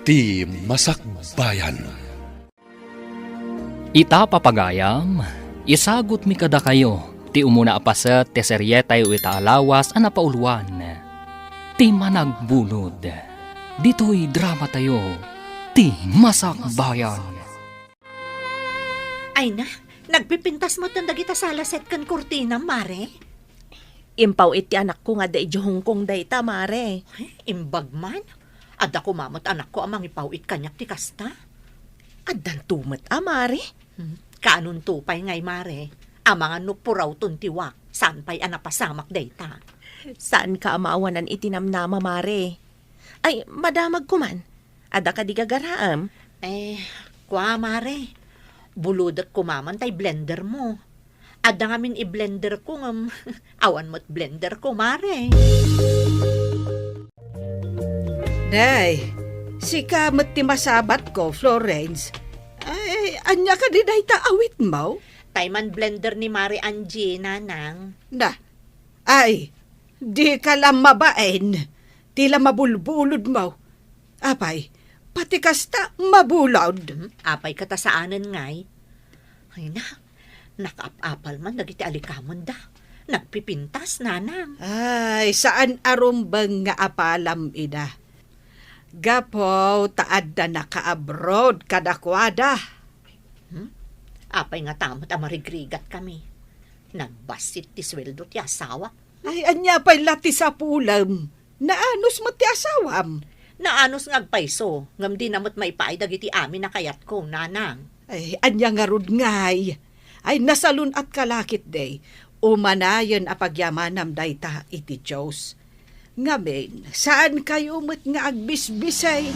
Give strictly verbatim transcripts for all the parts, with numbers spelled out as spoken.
Ti Masakbayan. Ita, papagayam, isagutmi kadakayo ti umuna a paset ti serietayo ita a lawas a napauluan, Ti Managbulod. Ditoy dramatayo, Ti Masakbayan. Ay na, nagpipintas met dagita salaset ken kurtina, Mare? Impaw-it ti anakko nga adda idiay Hong Kong dayta, Mare. Ay, imbag man. Adda koma met anakko a mangipaw-it kaniak ti kasta. Addanto met a, Mare. Hmm, kaanonto pay ngay, Mare? Amangan no purawton ti wak, saan pay a napasamak dayta. Saanka a maawanan iti namnama, Mare. Ay, madamagko man. Adda kadi gagaraem? Eh, kua, Mare. Bulodek koma man tay blendermo. Adda ngamin i-blenderko ngem awan met blenderko, Mare. Nay, sika met ti masabatko, Florence. Ay, ania kadi dayta awitmo? Tay man-blender ni Mare Angie, Nanang. Na, ay, dika la mabain. Ti la mabulbulodmo. Apay, pati kasta mabulod. Hmm, apay ket a saanen ngay? Ay na, nakaap-apal man dagiti alikamenda. Nagpipintas, Nanang. Ay, saan a rumbeng nga apalam ida. Gapu ta adda naka-abroad kadakuada. Hmm? Apay ngata met a marigrigatkami? Nagbassit ti sueldo ti asawa. Ay, ania pay la ti sapulem? Naanus met ti asawam. Naanus nga agpayso, ngem dina met maipaay dagiti amin a kayatko, Nanang. Ay, ania ngarud ngay? Ay, nasalun-atka la ketdi. Umanayen a pagyamanam dayta iti Dios. Ngamin, saankayo met nga agbisbiseng.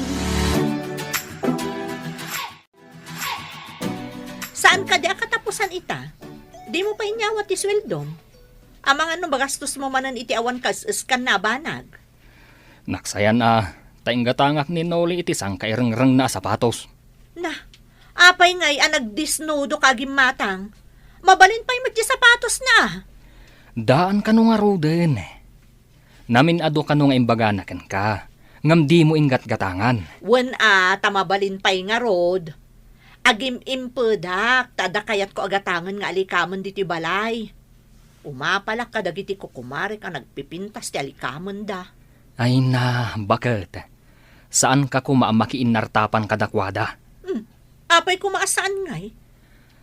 Saan kadi a katapusan ita? Dimo pay inyawat ti sueldom? Amangan no magastosmo manen iti awan kaes-eskanna a banag. Naksayan a, ta inggatangak ni Noli iti sangkairengrengna a sapatos. Na, apay ngay a nagdesnudoka a gimmatang? Mabalin pay met ti sapatosna. Daan kano ngaruden. Namin-adu kano nga imbagana kenka, ngem dimo inggatgatangan. Wen a, ta mabalin pay ngarud. Agim-impedak, ta adda kayatko a gatangen nga alikamen ditoy balay. Umapalak kadagiti kukumarek a nagpipintas ti alikamenda. Ay na, baket. Saanka koma a makiinnartapan kadakuada. Hmm, apay koma a saan ngay?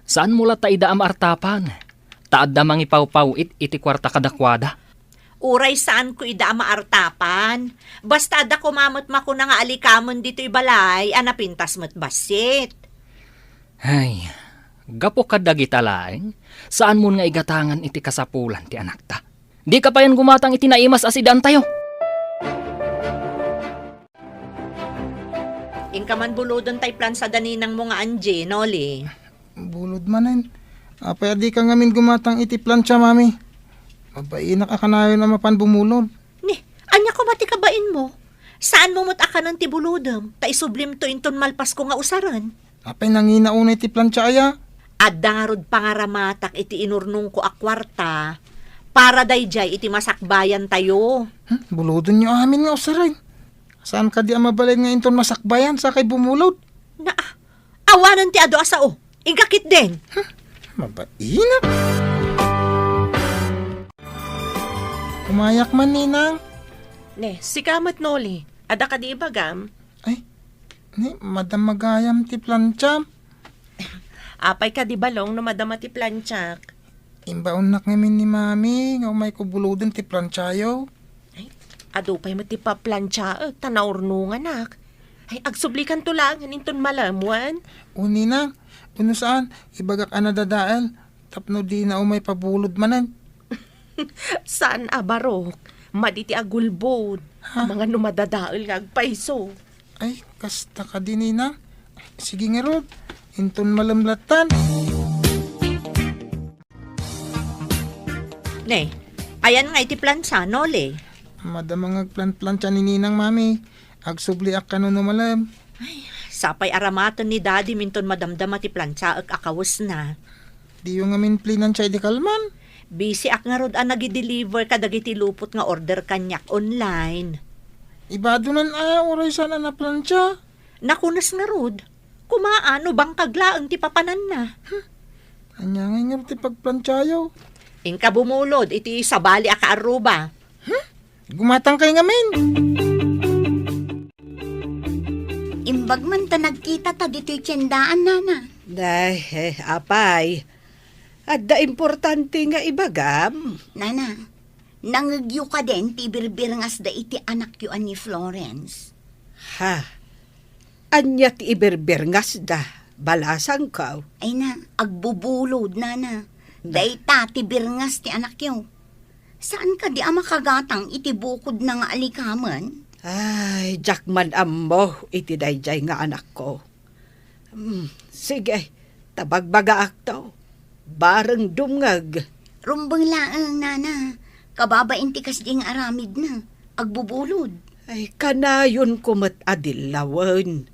Saanmo latta ida a maartapan, ta adda mangipawpaw-it iti kuarta kadakuada. Uray saanko ida a maartapan, basta adda koma met makuna nga alikamen ditoy balay a napintas met bassit. Ay, gapu kadagita laeng, saanmon nga igatangan iti kasapulan ti anakta. Dika payen gumatang iti naimas a sidaantayo. Inka man buloden tay plansa da ninangmo nga Angie, Noli. Bulod manen. Apay a dika ngamin gumatang iti plancha, Mami? Mabainak a kanayon a mapan bumulod. Ni, ania koma ti kabainmo? Saanmo met a kanen ti bulodem, ta isublimto inton malpasko nga usaren. Apay nangina unay ti plancha aya? Adda ngarud pangaramatak iti inurnongko a kuarta para daydiay iti masakbayantayo. Hmm, bulodenyo amin nga usaren. Saan kadi a mabalin nga inton masakbayan, sakay bumulod? Na, awanen ti adu a sao. Inka ketdin. Hmm, mabainak. Umayak man, Ninang. Ne, sika met, Noli. Adda kadi ibagam? Ay, ni, madama gayam ti plancham. Apay kadi balong no madama ti planchak? Imbaonnak ngamin ni Mami nga umayko buloden ti planchayo. Ay, adu pay met ti paplantsaek ta naurnonganak. Ay, agsublikanto laeng inton malem wen? O, Ninang, wenno saan, ibagak a nadadael tapno dina umay pabulod manen. Saan a barok, madi ti agulbod. Ha? Amangan no madadael nga agpayso. Ay, kasta kadi, Ninang. Sige ngarud, inton malem lattan. Ne, ayan nga iti plansa, Noli. Madama nga agplan-plancha ni Ninang, Mami. Agsubliak kano no malem. Ay, sapay aramaten ni Daddy minton madamdama ti plantsaek a kawesna. Diyo ngamin plinantsa idi kalman? Busy ak ngarud a nagideliver kadagiti lupot nga order kaniak online. Ibadonan a, uray saan a Nakunas ngarud, kumaa no bangkag laeng ti papananna. Ania ngay ngarud ti pagplantiayo? Inka bumulod iti sabali a kaarruba. Gumatangkay ngamin. Imbag man ta nagkita ta ditoy tiendaan, nana. Ay, eh, apay. Adda importante nga ibagam. Nana, nangegyo kaden ti birbirngasda iti anakyo a ni Florence? Ha? Ania ti ibirbirngasda, balasangko? Ay na, agbubulod, nana. Na- Dayta ti birngas ti anakyo. Saan kadi a makagatang iti bukodna nga alikamen? Ay, diak man ammo iti daydiay nga anakko. Hmm, sige, ta bagbagaakto. Bareng dumngeg. Rumbeng laeng, nana. Kababain ti kasdi nga aramidna. Agbubulod. Ay, kanayonko met a dillawen.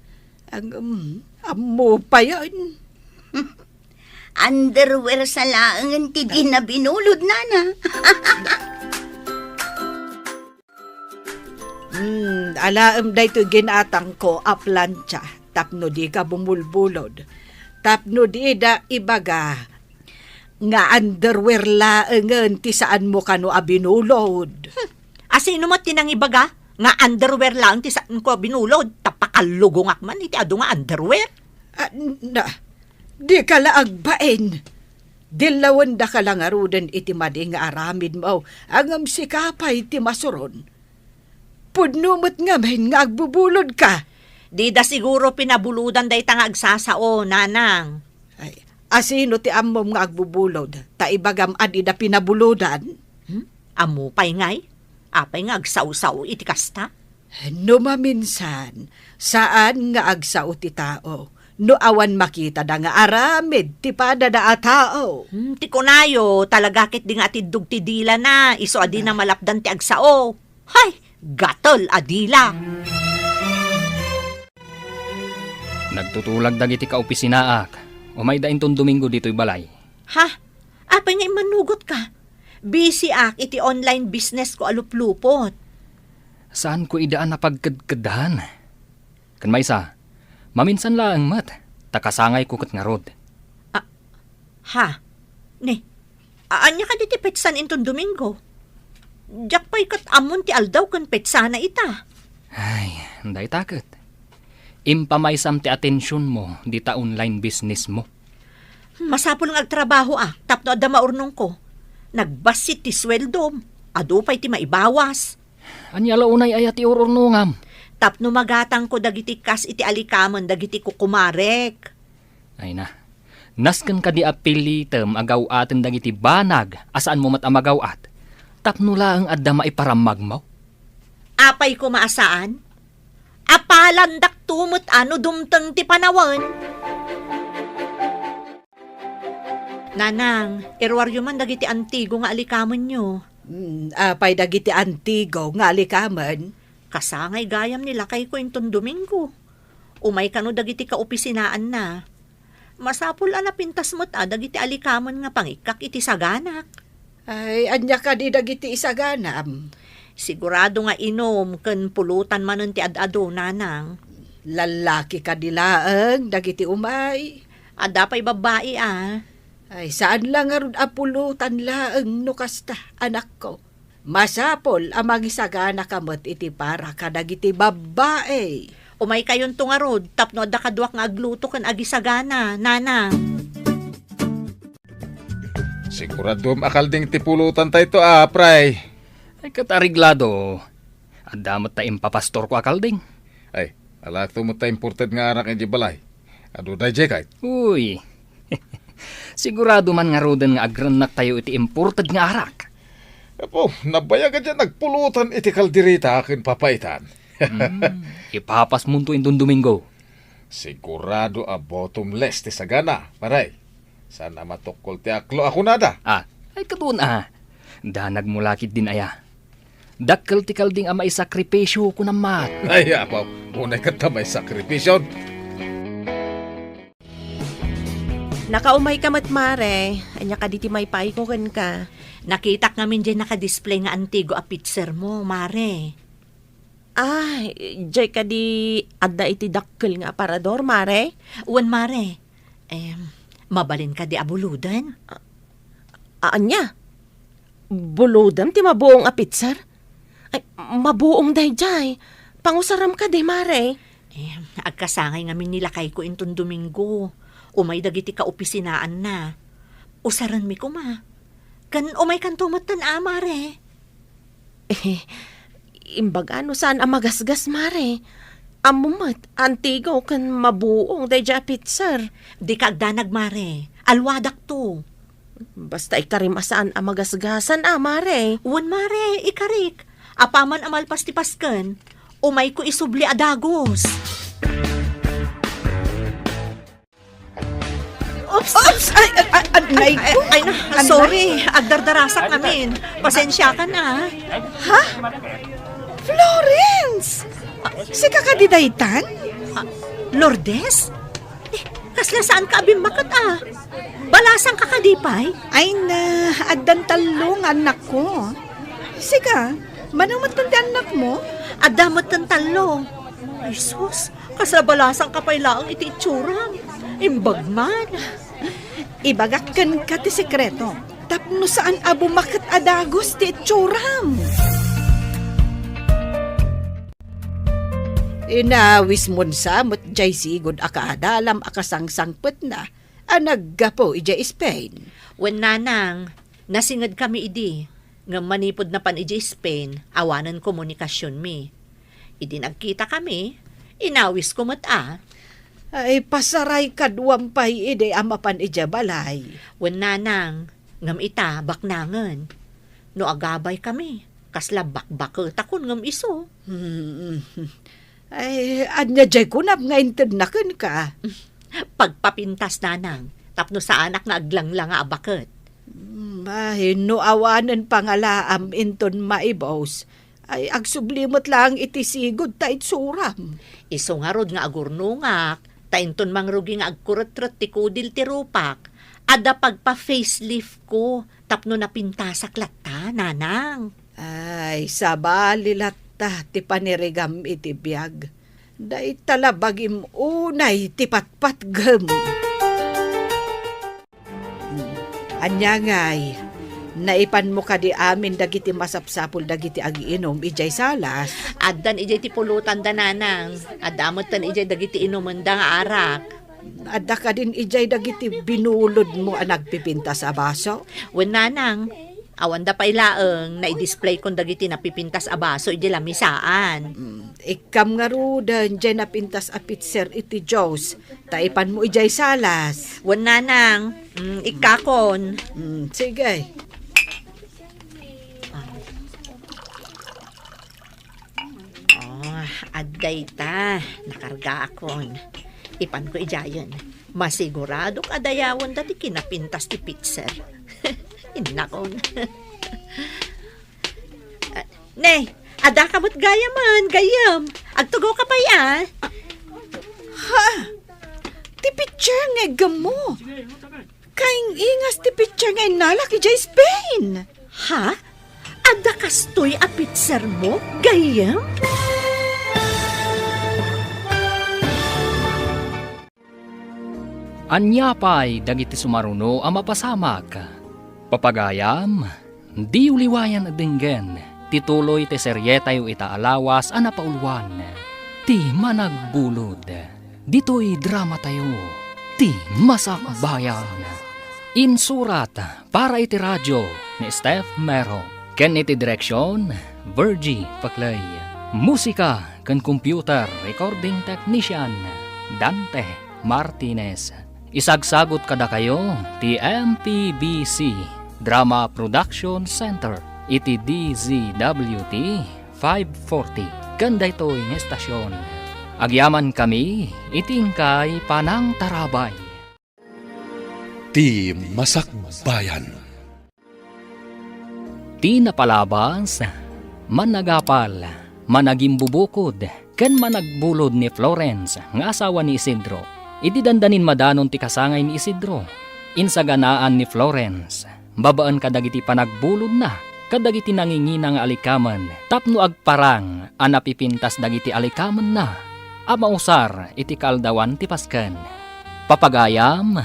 Ang, um, ammo payen. Underwear sa laengen ti dina binulod, nana. Hmm, alaem daytoy ginatangko a plancha tapno dika bumulbulod. Tapno dida ibaga nga underwear laengen ti saanmo kano a binulod. Hmm. Asino met ti nangibaga nga underwear laeng ti saanko a binulod? Ta pakallugongak man iti adu nga underwear. Ah, na, dika la agbain. Dillawendaka la ngaruden iti madi nga aramidmo, ngem sika pay ti masuron. Pudno met ngamin nga agbubulodka. Dida siguro pinabulodan dayta nga agsasao, nanang. Ay, asino ti ammom nga agbubulod? Ta ibagam a dida pinabulodan? Hmm? Ammo pay ngay? Apay nga agsao-sao iti kasta? No maminsan, saan nga agsao ti tao no awan makitada nga aramid ti padada a tao. Hmm, ti kunayo, talaga ket di nga atiddog ti dilana, isu a dina Ah. malapdan ti agsao. Hay, gatel a dila! Nagtutulag dagiti kaopisinaak. Umayda inton Domingo ditoy balay. Ha? Apay nga immanugotka? Busy ak iti online business ko a luplupot. Saanko ida a napagkedkeddan. Ken maysa, maminsan laeng met, ta kasangayko ket ngarud. Ah, ha? Ni, ania kadi ti petsan inton Domingo? Diak pay ket ammon ti aldaw ken petsana ita. Ay, dayta ket. Impamaysam ti atensionmo dita online businessmo. Masapul nga agtrabahoak tapno adda maurnongko. Nagbassit ti sueldom, adu pay ti maibawas. Ania la unay aya ti ururnongam? Tapno magatangko dagiti kas iti alikamen dagiti kukumarek. Ay na, nasken kadi a pilitem a gaw-aten dagiti banag a saanmo met a magaw-at, tapno laeng adda maiparammagmo? Apay koma a saan? Apalandakto met a no dumteng ti panawen. Nanang, iruaryo man dagiti antigo nga alikamenyo. Hmm, apay dagiti antigo nga alikamen? Kasangay gayam ni lakayko inton Domingo. Umay kano dagiti kaopisinaanna. Masapul a napintas met a dagiti alikamen nga pangikkak iti saganak. Ay, ania kadi dagiti isaganam? Sigurado nga inum ken pulutan manen ti ad-adu, nanang. Lallaki kadi laeng dagiti umay? Adda pay babbai a. Ay, saan la ngarud a pulutan laeng no kasta, anakko. Masapul a mangisaganaka met iti para kadagiti babbai. Umaykayonto ngarud tapno adda kaduak nga agluto ken agisagana, nanang. Siguraduem a kalding ti pulutantayto a, pray. Ay, ket areglado. Adda met ta impapastorko a kalding. Ay, alato met ta imported nga arak idiay balay. Adu daydiay kayat? Uy. Sigurado man ngaruden nga agrennaktayo iti imported nga arak. Apo, nabayag a diay nagpulutan iti kaldereta ken papaitan. Hmm, ipapasmonto inton Domingo. Sigurado a bottomless ti sagana, pare. Saan a matukkol ti aklo a kunada. Ah, ay, kadun a. Danagmo la ketdin aya. Dakkel ti kalding a maisakripisio, kunam met. Ay, apo, unay ket ta maisakripisio. Nakaumayka met, mare. Ania kadi ti maipaayko kenka? Nakitak ngamin diay nakadisplay nga antigo a picturemo, mare. Ah, jay kadi adda iti dakkel nga aparador, mare? Wen, mare. Em, mabalin kadi a buloden? A-, ania? Bulodem ti mabuong a pitser? Ay, mabuong dayjay. Pangusaram kadi, mare? Em, agkasangay ngamin ni lakayko inton Domingo. Umay dagiti kaopisinaanna. Usarenmi koma. Ken umaykanto metten a, mare. Eh, imbaga no saan a magasgas, mare. Ammom met, antigo ken mabuong dayjay a pitser. Dika agdanag, mare. Alwadakto. Basta ikarim a saan a magasgasan a, mare. Wen, mare, ikarik. Apaman a malpas ti Pasken, umayko isubli a dagus. Oops! Oops! Ay, ay, ay, ay, nay ko. Ay, ay, na, Anay. Sorry. Agdardarasak ngamin. Pasensiakan a. Ha? Florence! Sika kadi daytan? Ah, Lourdes? Eh, kasla saanka a bimmaket a? Balasangka kadi pay? Ay na, addan tallo nga annakko. Sika, mano metten ti annakmo? Adda metten tallo. Ay sus, kasla balasangka pay laeng iti itsuram. Imbag man. Ibagak kenka ti sekreto, tapno saan a bumaket a dagus ti itsuram. Inawismon sa met jay sigud a kaadalam a kasangsangpetna a naggapu idiay Spain. Wen, nanang, nasingedkami idi, ngem manipud napan idiay Spain, awanen komunikasionmi. Idi nagkitakami, inawisko met a. Ay, pasaray kaduam pay idi a mapan idiay balay. Wen, nanang, ngem ita, baknangen. No agabaykami, kasla bakbaketakon ngem isu. Hmm. Ay, ania jay kunam nga intedna kenka? Pagpapintas, nanang, tapno saanak nga aglanglanga a baket. Hmm, ay, no awanen pangalaam inton maibus, ay, agsubli met laeng iti sigud ta itsuram. Isu ngarud nga agurnongak, ta inton mangrugi nga agkuretret ti kudil ti rupak, adda pagpa-facelift ko tapno napintasak latta, nanang. Ay, sabali latta ti panirigam iti biag. Dayta la bagim unay ti patpatgem. Hmm. Ania ngay, naipanmo kadi amin dagiti masapsapul dagiti agiinum idiay salas? Addan idiay ti pulotanda, nanang. Adda metten idiay dagiti inumenda nga arak. Adda kadin idiay dagiti binulodmo a nagpipintas a baso? Wen, nanang. Awanda pay laeng, naidisplayko dagiti napipintas a baso idiay lamisaan. Mm, ikkam ngaruden diay napintas a pitser iti juice, ta ipanmo idiay salas. Wen, nanang, mm, ikkakon. Mm, sige. Oh, adda ita, nakargaakon. Ipanko idiayen. Masiguradok a dayawenda ti kinapintas ti pitser. Innakon. Ah, ne, adda ka met gayamen, gayyem. Agtugaw ka pay a. Ha? Ti pitser nga iggemmo. Kaing-ingas ti pitser nga innalak idiay Spain. Ha? Adda kastoy a pitsermo, gayyem? Ania pay dagiti sumaruno a mapasamak? Papagayam, diyo liwayan a denggen ti tuloy ti serietayo ita a lawas a napauluan, Ti Managbulod. Ditoy dramatayo, Ti Masakbayan. Insurat para iti radio ni Steph Mero ken iti direksion, Virgie Paclay. Musika ken computer recording technician, Dante Martinez. Isagsagut kadakayo ti M P B C Drama Production Center iti D Z W T five forty ken daytoy nga estasion. Agyamankami iti inkay panangtarabay. Ti Masakbayan. Ti napalabas, managapal, managimbubukod, ken managbulod ni Florence nga asawa ni Isidro. Idi dandanin madanon ti kasangay ni Isidro, insaganaan ni Florence, babaen kadagiti panagbulodna, kadagiti nangingina nga alikamen tapno agparang a napipintas dagiti alikamenna a mausar iti kaaldawan ti Pasken. Papagayam,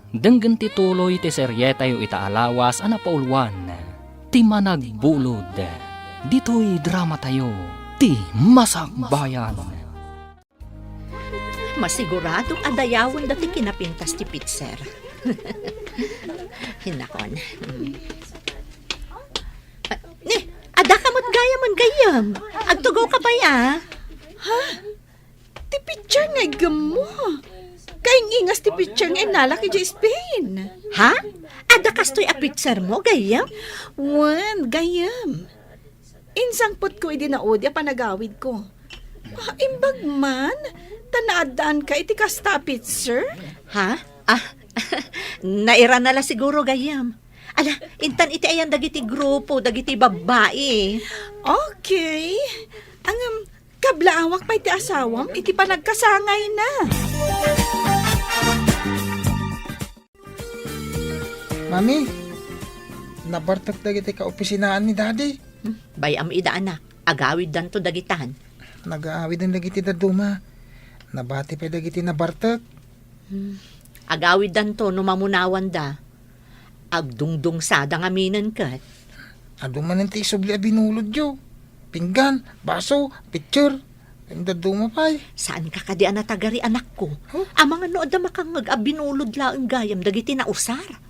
denggen ti tuloy ti serietayo ita a lawas a napauluan, Ti Managbulod. Ditoy dramatayo, Ti Masakbayan. Masiguradok a dayawenda ti kinapintas ti pitser. Hinakon. Mm. Ah, ni, adda ka met gayamen gayyem. Agtugaw ka pay, a. Ha? Ti pitser nga iggemmo. Kaing-ingas ti pitser nga innalak idiay Spain. Ha? Adda kastoy a pitsermo, gayyem? Wen, gayyem. Insangpetko idi naudi a panagawidko. Ah, imbag man, ta naaddaanka iti kasta a pitser? Ha? Ah, nairana la siguro, gayyem. Ala, intan iti ayan dagiti grupo, dagiti babbai. Okay. Ngem, kablaawak pay ti asawam iti panagkasangayna. Mami, nabartek dagiti kaopisinaan ni Daddy. Hmm, bay-am ida, anak. Agawiddanto dagitan. Nagaawiden dagiti dadduma. Nabati pay dagiti nabartek. Hmm. Agawiddanto no mamunawanda. Agdungdungsada ngaminen ket. Adu manen ti isubli a binulodyo. Pinggan, baso, pitser. Ken dadduma pay. Saanka kadi a natagari, anakko? Huh? Amangan no adda makangngeg a binulod laeng gayam dagiti nausar.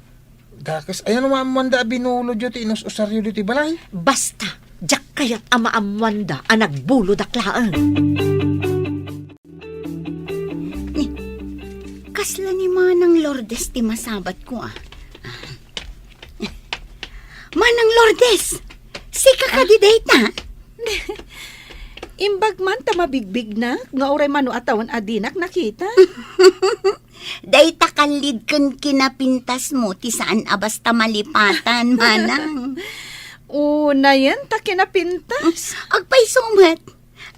Dakes, aya no maammoanda a binulodyo ti inus-usaryo ditoy balay? Basta, diak kayat a maammoanda a nagbulodak laeng. Ni, kasla ni Manang Lourdes ti masabatko, a. Manang Lourdes, sika kadi dayta? Imbag man ta mabigbignak nga uray mano a tawen a dinak nakita. Dayta kallid ken kinapintasmo ti saan a basta malipatan, manang. Unayen ta kinapintas. Agpayso met.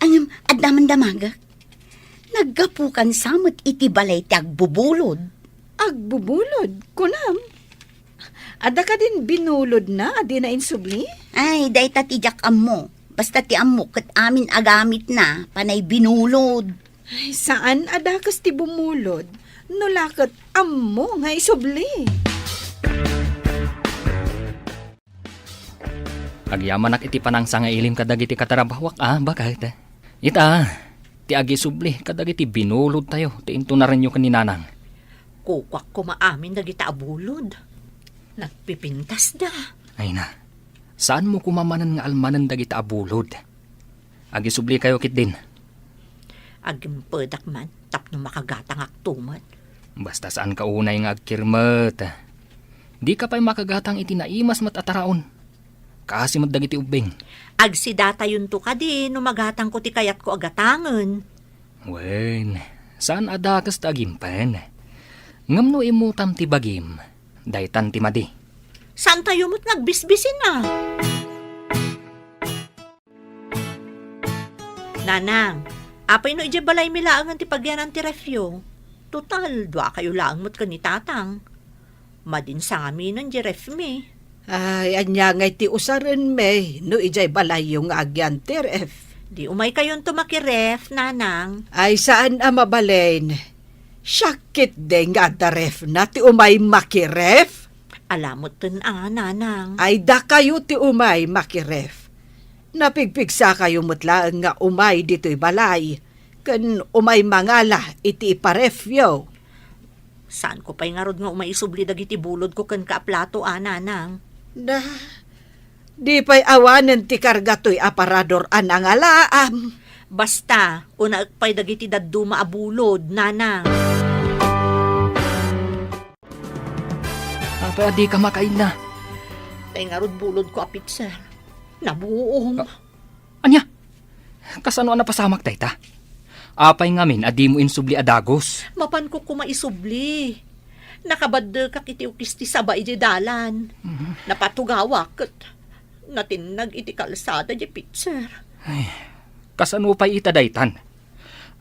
Ngem, adda man damagek. Naggapukan sa met iti balay ti agbubulod. Agbubulod, kunam? Adda kadin binulodna a dina insubli? Ay, dayta ti diak ammo. Basta ti ammo ket amin a gamitna, panay binulod. Ay, saan a dakes ti bumulod, no la ket ammo nga isubli. Agyamanak iti panangsangaili kadagiti katrabahuak a baket. Ita, ti agisubli kadagiti binulodtayo ti intunarenyo ken ni Nanang. Kukuak koma amin dagita a bulod. Nagpipintasda. Ay na, saanmo koma manen nga almanen dagita a bulod. Agisublikayo ketdin. Agimpedak man tapno makagatangakto met. Basta saanka unay nga agkirmet. Dika pay makagatang iti naimas met a taraon. Kaasi met dagiti ubbing. Agsidatayonto kadi no magatangko ti kayatko a gatangen. Wen, saan a dakes ta agimpen. Ngem no immutam ti bagim, daytan ti madi. Saantayo met nga agbisbisin a. Nanang, apay no idiay balaymi laengen ti pagyanan ti refyo? Total, duakayo laeng met ken ni Tatang. Madin sangaminen diay refmi. Ay, ania ngay ti usarenmi no idiay balayyo nga agyan ti ref? Di umaykayonto makiref, Nanang. Ay, saan a mabalin. Siak ketdi nga adda refna ti umay makiref? Ala metten a, Nanang. Ay, dakayo ti umay makiref. Napigpigsakayo met laeng nga umay ditoy balay, ken umay mangala iti iparefyo. Saanko pay ngarud nga umay isubli dagiti bulodko kenka a plato a, Nanang? Da, di pay awanen ti karga toy aparador a nangalaam. Basta, unaek pay dagiti dadduma a bulod, Nanang. Apay a dika makainna? Tay ngarud bulodko a pitser. Nabuom. Ah, ania? Kasano a napasamak dayta? Apay ngamin a dimo insubli a dagus? Mapanko koma isubli. Nakabaddekak iti ukis ti saba idiay dalan. Mhm. Napatugawak ket natinnag iti kalsada diay pitser. Ay, kasano pay ita daytan?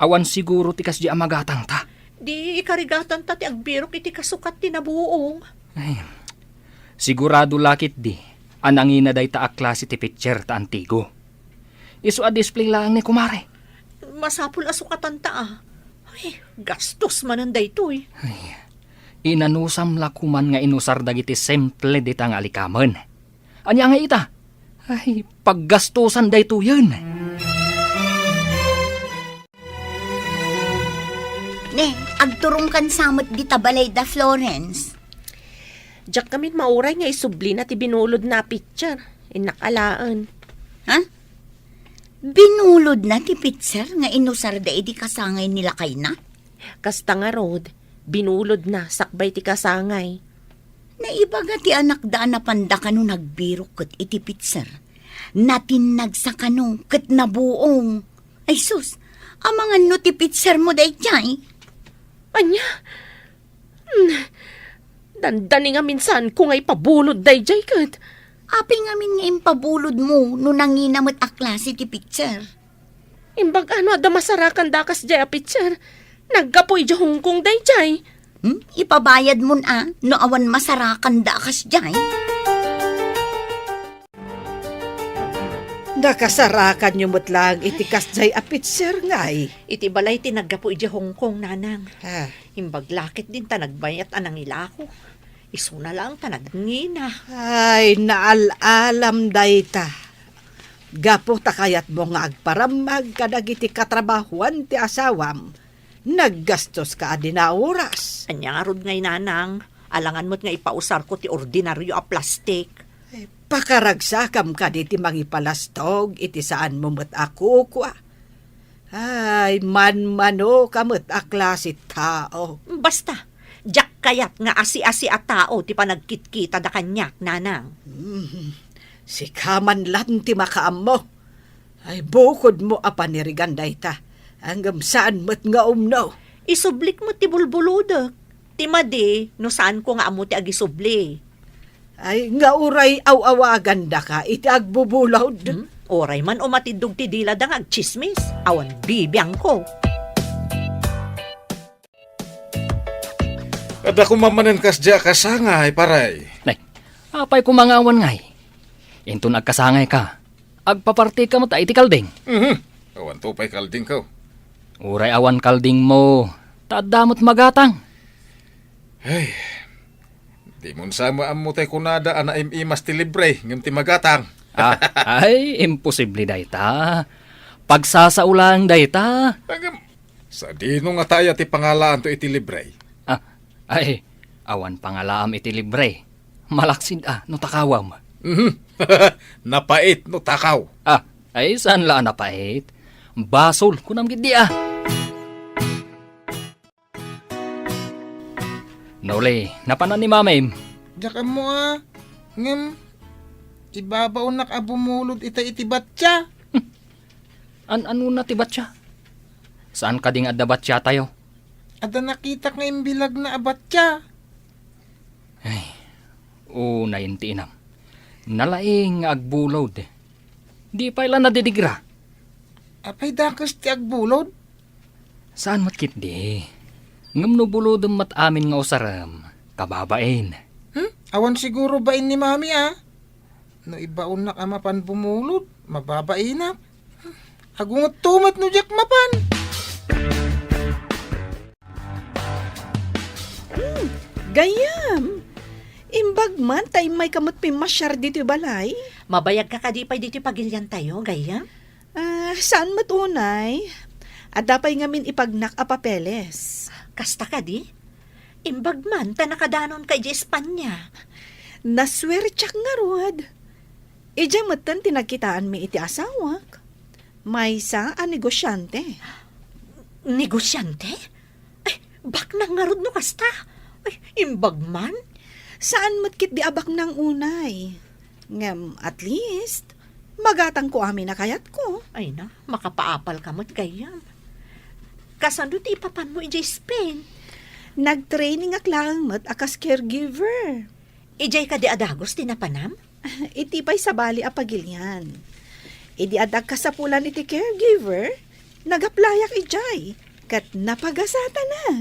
Awan siguro ti kasdi a magatangta. Di ikarigatanta ti agbirok iti kasukat ti nabuong. Ay, sigurado la ketdi a nangina dayta a klase ti pitcher ta antigo. Isu a display laeng ni kumare. Masapul a sukatanta, a. Ay, gastos manen daytoy. Ay, inanusam la koman nga inusar dagiti simple dita nga alikamen. Ania nga ita? Ay, paggastosan daytoyen. Ne, agturongkan sa met dita balay da Florence. Diak ngamin mauray nga isublina ti binulodna a pitcher. Innak alaen. Ha? Binulodna ti pitcher nga inusarda idi kasangay ni lakayna? Kasta ngarud, binulodna sakbay ti kasangay. Naibaga ti anakda a napanda kano nagbirok ket iti pitcher. Natinnagsa kano ket nabuong. Ay sus, amangan no ti pitcher mo daydiay? Ania? Hmm. Dandani ngamin saanko nga ipabulod daydiay ket. Apay ngamin nga impabulod mo no nangina met a klase ti pitcher? Imbag ano adda masarakan da kasdiay a pitcher? Naggapu idiay Hong Kong daydiay. Hmm? Ipabayad mon a no awan masarakan da kasdiay? Nakasarakanyo met laeng iti kasdiay a pitcher, ngay. Iti balay ti naggapu idiay Hong Kong, nanang. Ah. Imbag la ket dinta nagbayat a nangilako. Isuna laeng ta nagngina. Ay, naal-alam dayta. Gapu ta kayatmo nga agparammag kadagiti katrabahuan ti asawam, naggastoska a dina a oras. Ania ngarud ngay, nanang? Alangan met nga ipausarko ti ordinario a plastik. Pakaragsakam kadi ti mangipalastog iti saanmo met a kukua. Ay, manmanoka met a klase tao. Basta, diak kayat nga asi-asi a tao ti panagkitkitada kaniak, nanang. Hmm, sika man lan ti makaammo. Ay, bukodmo a panirigan dayta, ngem saan met nga umno. Isublik met ti bulbulodek. Ti madi, no saanko nga ammo ti agisubli. Ay, nga uray aw-awagandaka iti agbubulod. Hmm? Uray man umatiddog ti dilada nga agtsismis, awan bibiangko. Adda koma manen kasdiay a kasangay, paray. Nay, apay koma nga awan ngay? Inton agkasangayka, agpapartika met iti kalding. Mhm. Awanto pay kaldingko. Uray awan kaldingmo, ta adda met magatang. Ay, di mon sa maammo tay kunada a naim-imas ti libre ngem ti magatang. Ah, ay, imposible dayta. Pagsasao laeng dayta. Ngem, sadino ngata aya ti pangalaanto iti libre? Ah, ay, awan pangalaam iti libre. Malaksid a no takawam. Mhm. Napait no takaw. Ah, ay, saan la a napait? Basol, kunam gid di a. Noli, napanan ni Mamim? Diak ammo a. Ngem, ibabaonak a bumulod ita iti batya. An-anona ti batya? Saan kadi nga adda batya tayo? Adda nakitak nga imbilagna a batya. Ay, unay ti inam. Nalaing nga agbulod. Di pay la nadidigra. Apay dakes ti agbulod? Saan met ketdi. Ngem no bulodem met amin nga usarem, kababain. Hmm? Awan siguro bain ni Mami, a. No ibaonnak a mapan bumulod, mababainak. Agungetto met no diak mapan. Hmm, gayyem. Imbag man ta immayka met pimmasiar ditoy balay. Mabayagka kadi pay ditoy pagiliantayo, gayyem? Ah, saan met unay? Adda pay ngamin ipagnak a papeles. Kasta kadi? Imbag man ta nakadanonka idiay Espanya. Nasuertiak ngarud. Idiay metten ti nagkitaanmi iti asawak. Maysa a negosiante. Negosiante? Ay, baknang ngarud no kasta. Ay, imbag man. Saan met ketdi a baknang unay. Ngem, at least, magatangko amin a kayatko. Ay na, makapaapalka met gayyem. Kasano ti ipapanmo idiay Spain? Nagtrainingak laeng met a kas caregiver. Idiay kadi a dagus ti napanam? Iti pay sabali a pagilian. Idi adda kasapulan iti caregiver, nag-applyak idiay, ket napagasatanak.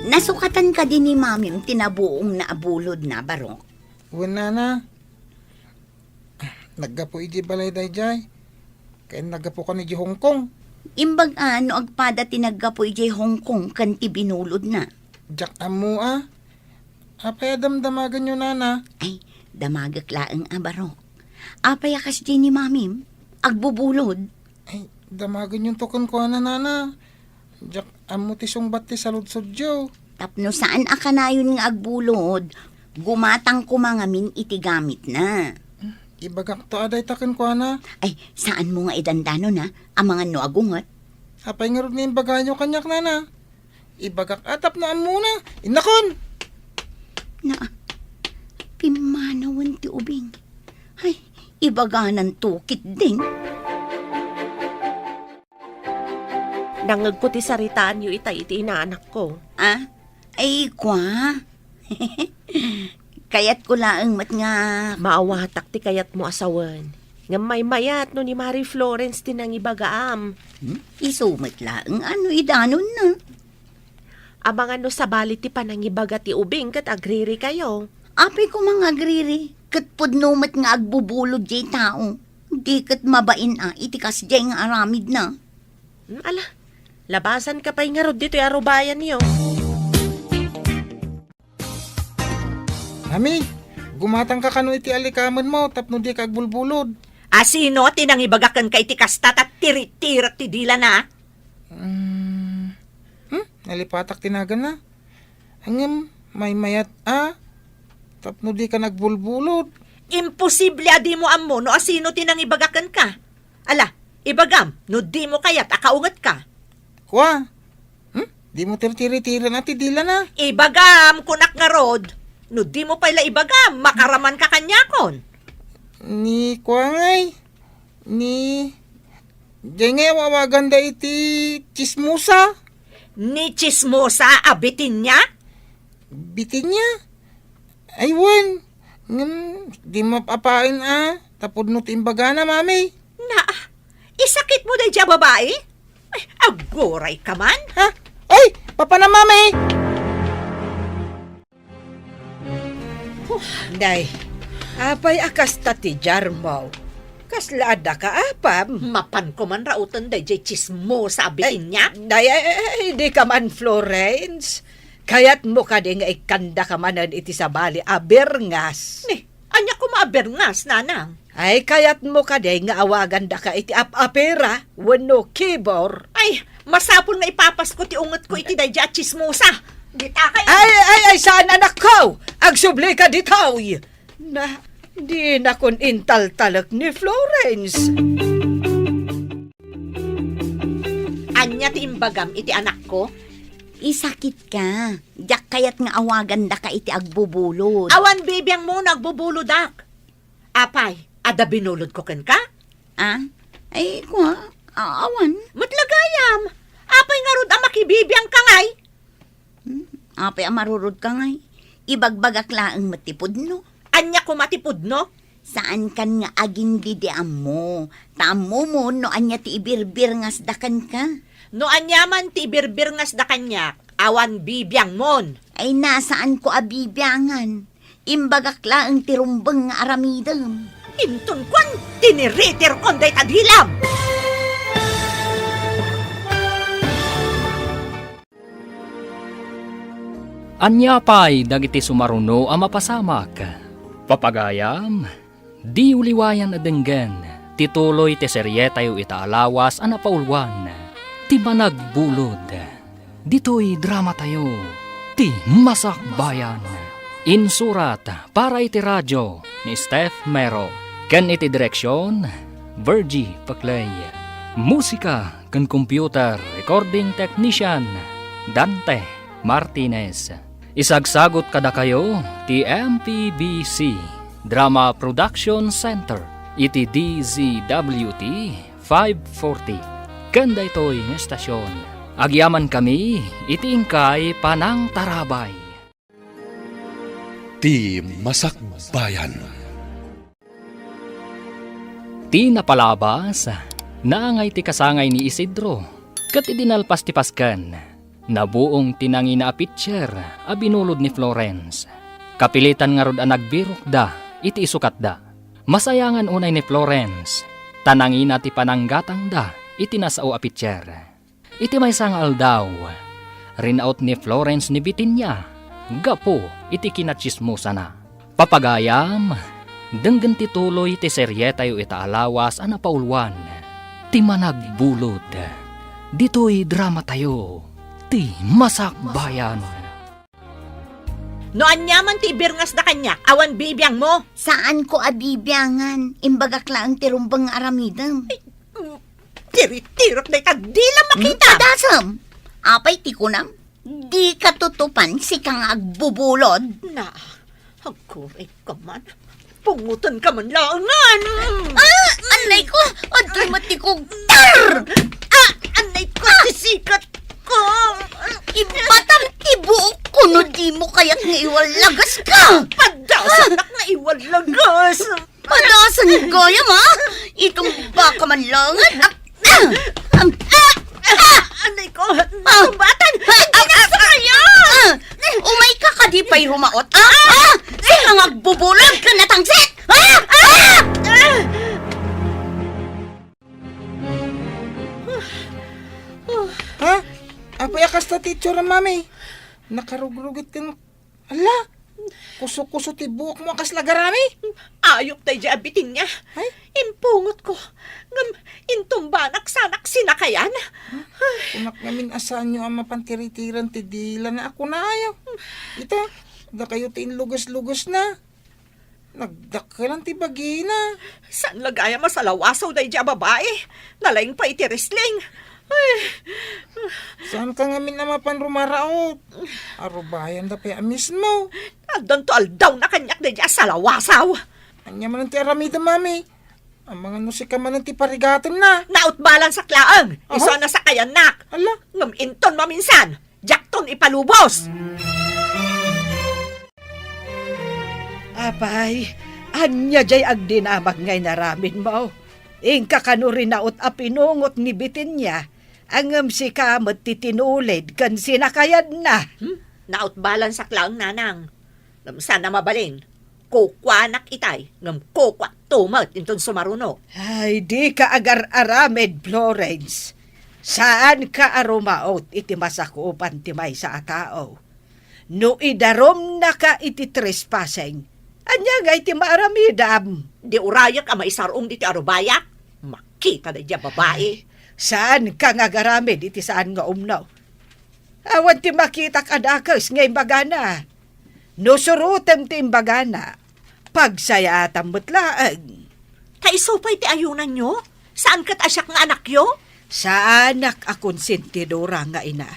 Nasukatan kadi ni Mamim ti nabuongna a bulodna, Barok? Wen, Nana. Naggapu idiay balay daydiay. Ken naggapukan idiay Hong Kong. Imbag a no agpada ti naggapu idiay Hong Kong ken ti binulodna. Diak ammo a. Apay a damdamagenyo, Nana? Ay, damagek laeng a, Barok. Apay a kasdiay ni Mamim? Agbubulod? Ay, damagenyonto kenkuana, Nana. Diak ammo ti sungbat ti saludsodyo. Tapno saan a kanayon nga agbulod, gumatang koma ngamin iti gamitna. Ibagakto a dayta kenkuana. Ay, saanmo nga idandanon, a? Amangan no agunget. Apay ngarud nga imbagayo kaniak, Nana? Ibagak a tapno ammona. Innakon! Na, pimmanawen ti ubing. Ay, ibagananto ketdin. Nangngegko ti saritaanyo itay iti inaanakko. Ah? Ay, kua. Kayatko laeng met nga maawatak ti kayatmo a sawen. Ngem maymayat no ni Mari Florence ti nangibagaam. Hmm? Isu met laeng a no idanonna. Amangan no sabali ti panangibaga ti ubing ket agririkayo. Apay koma nga agriri, ket pudno met nga agbubulod diay tao. Di ket mabain a iti kasdiay nga aramidna. Hmm, ala, labasanka pay ngarud ditoy a rubayanyo. Mami, gumatangka kano iti alikamenmo tapno dika agbulbulod. A sino ti nangibaga kenka iti kasta ta tiritirek ti dilana? Hmm, hmm, nalipatak ti naganna. Ngem maymayat a tapno dika agbulbulod. Imposible a dimo ammo no a sino ti nangibaga kenka. Ala, ibagam no dimo kayat a kaungetka. Kua, hmm? Dimo tirtiritiren a ti dilana. Ibagam, kunak ngarud. No dimo pay la ibagam, makaramanka kaniakon. Ni kua ngay, ni Diay ngay aw-awaganda iti tsismosa? Ni tsismosa a Bitinia? Bitinia? Ay, wen. Ngem, di mapaapaen a, ta pudno ti imbagana, Mami. Na, isakitmo daydiay a babai? Ay, agurayka man. Ha? Ay, papana, Mami! Nay, apay a kasta ti diarmo? Kasla addaka apam? Mapanko man rauten daydiay tsismosa a Bitinia? Nay, ay, ay, ay, dika man, Florence. Kayatmo kadi nga ikkandaka manen iti sabali a birngas? Ni, ania koma a birngas, nanang? Ay, kayatmo kadi nga awagandaka iti ap-apira wenno kibor? Ay, masapul nga ipapasko ti ungetko iti daydiay a tsismosa. Dita kay Ay, ay, ay, saan, anakko? Agsublika ditoy. Na, dinakon intaltalek ni Florence. Ania ti imbagam iti anakko? Isakitka. Diak kayat nga awagandaka iti agbubulod. Awan bibiangmo no agbubulodak. Apay, adda binulodko kenka? Ah? Ay, kua, a-, awan. Met la gayam. Apay ngarud a makibibiangka ngay? Hmm? Apay a marurodka ngay? Ibagbagak laeng met ti pudno. Ania koma ti pudno? Saankan nga agindidi ammo. Ta ammomon no ania ti ibirbirngasda kenka. No ania man ti ibirbirngasda kaniak, awan bibiangmon. Ay, na, saanko a bibiangan. Imbagak laeng ti rumbeng nga aramidem. Inton kuan, tiniritirkon dayta dilam! Ania pay dagiti sumaruno a mapasamak? Papagayam, diyo liwayan a denggen ti tuloy ti serietayo ita a lawas a napauluan, ti Managbulod. Ditoy dramatayo, ti Masakbayan. Insurat para iti radio ni Steph Mero, ken iti direksion, Virgie Paclay. Musika ken computer recording technician, Dante Martinez. Isagsagut kadakayo ti M P B C Drama Production Center iti D Z W T five forty. Ken daytoy nga estasion, agyamankami iti inkay panangtarabay. Ti Masakbayan. Ti napalabas, naangay ti kasangay ni Isidro, ket idi nalpas ti pasken, Nabuong ti nangina a pitser a binulod ni Florence. Kapilitan ngarud a nagbirokda iti isukatda. Masayangan unay ni Florence, ta nangina ti pananggatangda iti nasao a pitser. Iti maysa nga aldaw, rinaut ni Florence ni Bitinia gapu iti kinatsismosana. Papagayam, denggen ti tuloy ti serietayo ita a lawas a napauluan, Ti Managbulod. Ditoy dramatayo, Ti Masakbayan. No aniaman ti ibirngasda kaniak, awan bibiangmo? Saanko a bibiangan. Imbagak laeng ti rumbeng nga aramidem. Ay, tiritirok dayta dila makita. Hmm, padasem. Apay ti kunam? Dika tutupan, sika nga agbubulod. Na, agkuray ka man. Pungutan ka man laengan. Ah, anay ko! Adtoy met ti kugtar! Ah, anay ko, ti sikat ko! Ibatam ti buok ko no di mo kayat nga iwallagas ka! Padasanak nga iwallagas! Padasan gayam, ha? Itumba ka man laengan. Ah! Ah! Ah! Ah! Anay ko! Ah! Tumbatan! Ah! Ay, ah! Ginasa kayo! Ah! Umay ka kadi pay rumaot, ah? Ah! Sika nga agbubulod ken natangsit! Ah! Ah! Ah! Ha? Apay a kasta ti itsuram, Mami? Nakarugrugit ken, ala, kuso-kuso ti buokmo a kasla garami? Ayok daydiay a Bitinia. Ay? Impungotko. Ngem intumbanak sanak sinakayan. Kunak ngamin a saanyo a mapan tiritiran ti dilana a kunayo. Ita, dakayo ti inluges-lugesna. Nagdakkelan ti bagina. Saan la gayam a salawasaw daydiay a babai? Nalaing pay iti wrestling. Ay. Saanka ngamin a mapan rumaraot? Arubayanda pay a mismo. Addanto aldawna kaniak daydiay a salawasaw. Ania manen ti aramidem, Mami? Amangan no sika manen ti parigatenna. Nautbalansak laeng. Aha. Isu a nasakayannak. Ala. Ngem inton maminsan, diakton ipalubos. Apay, ania jay agdinamag nga inaramidmo? Inka kano rinaut a pinungot ni Bitinia, ngem sika met ti tinulid ken sinakayanna. Hmm? Nautbalansak laeng, nanang. Ngem saan a mabalin. Kukuanak itay, ngem kukuakto met inton sumaruno. Ay, dika agar-aramid, Florence. Saanka a rumaot iti masakupan ti maysa a tao. No idarumnaka iti trespassing, ania ngay ti maaramidam? Di urayek a maisar-ong ditoy arubayak? Makita daydiay a babai. Ay, saanka nga agaramid iti saan nga umno. Awan ti makitak a dakes nga imbagana. No surotem ti imbagana, pagsayaatam met laeng. Ta isu pay ti ayunanyo? Saan ket a siak nga anakyo? Saanak a konsentidora nga ina.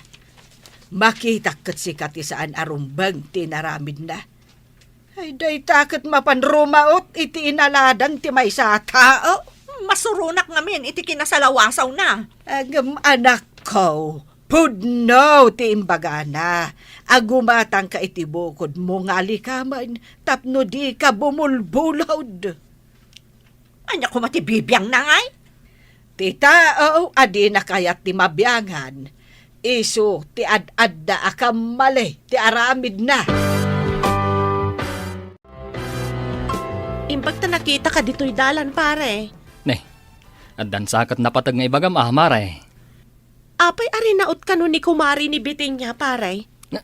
Makitak ket sika ti saan a rumbeng ti inaramidna. Ay, dayta ket mapan rumaot iti inaladan ti maysa a tao. Masuronak ngamin iti kinasalawasawna. Ngem, anakko, pudno ti imbagana a gumatangka iti bukodmo nga alikamen tapno dika bumulbulod. Ania koma ti bibiangna ngay? Ti tao a dina kayat ti mabiangan, isu ti ad-adda a kammali ti aramidna. Imbag ta nakitaka ditoy dalan, pare. Ne, addan sa ket napateg nga ibagam, a, mare. Apay a rinaot kano ni kumari ni Bitinia, pare? Na,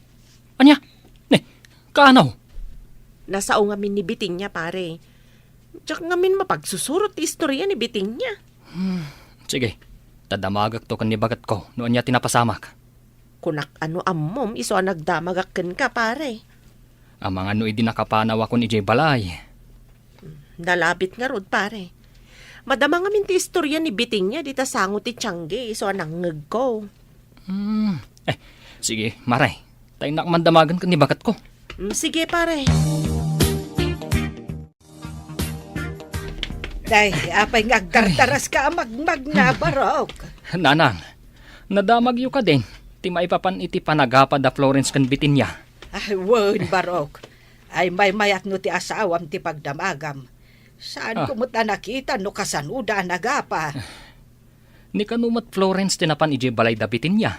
ania? Ne, kaano? Nasao ngamin ni Bitinia, pare. Diak ngamin mapagsusurot ti istorya ni Bitinia. Hmm, sige. Ta damagakto ken ni baketko no ania ti napasamak. Kunak a no ammom isu a nagdamagak kenka, pare. Amangan no idi nakapanawakon idiay balay. Nalabit ngarud, pare. Madama ngamin ti istorya ni Bitinia dita sango ti tiangge isu a nangngegko. Hmm. Eh, sige, mare. Ta innak man damagen ken ni baketko. Mm, sige, pare. Day, apay nga agtartaras ka a magmagna, Barok? Nanang, nadamagyo kadin ti maipapan iti panagapa da Florence ken Bitinia? Ay, wen, Barok. Ay, maymayat no ti asawam ti pagdamagam. Saanko met a nakita no kasanoda a nagapa. Ni kano met Florence ti napan idiay balay da Bitinia?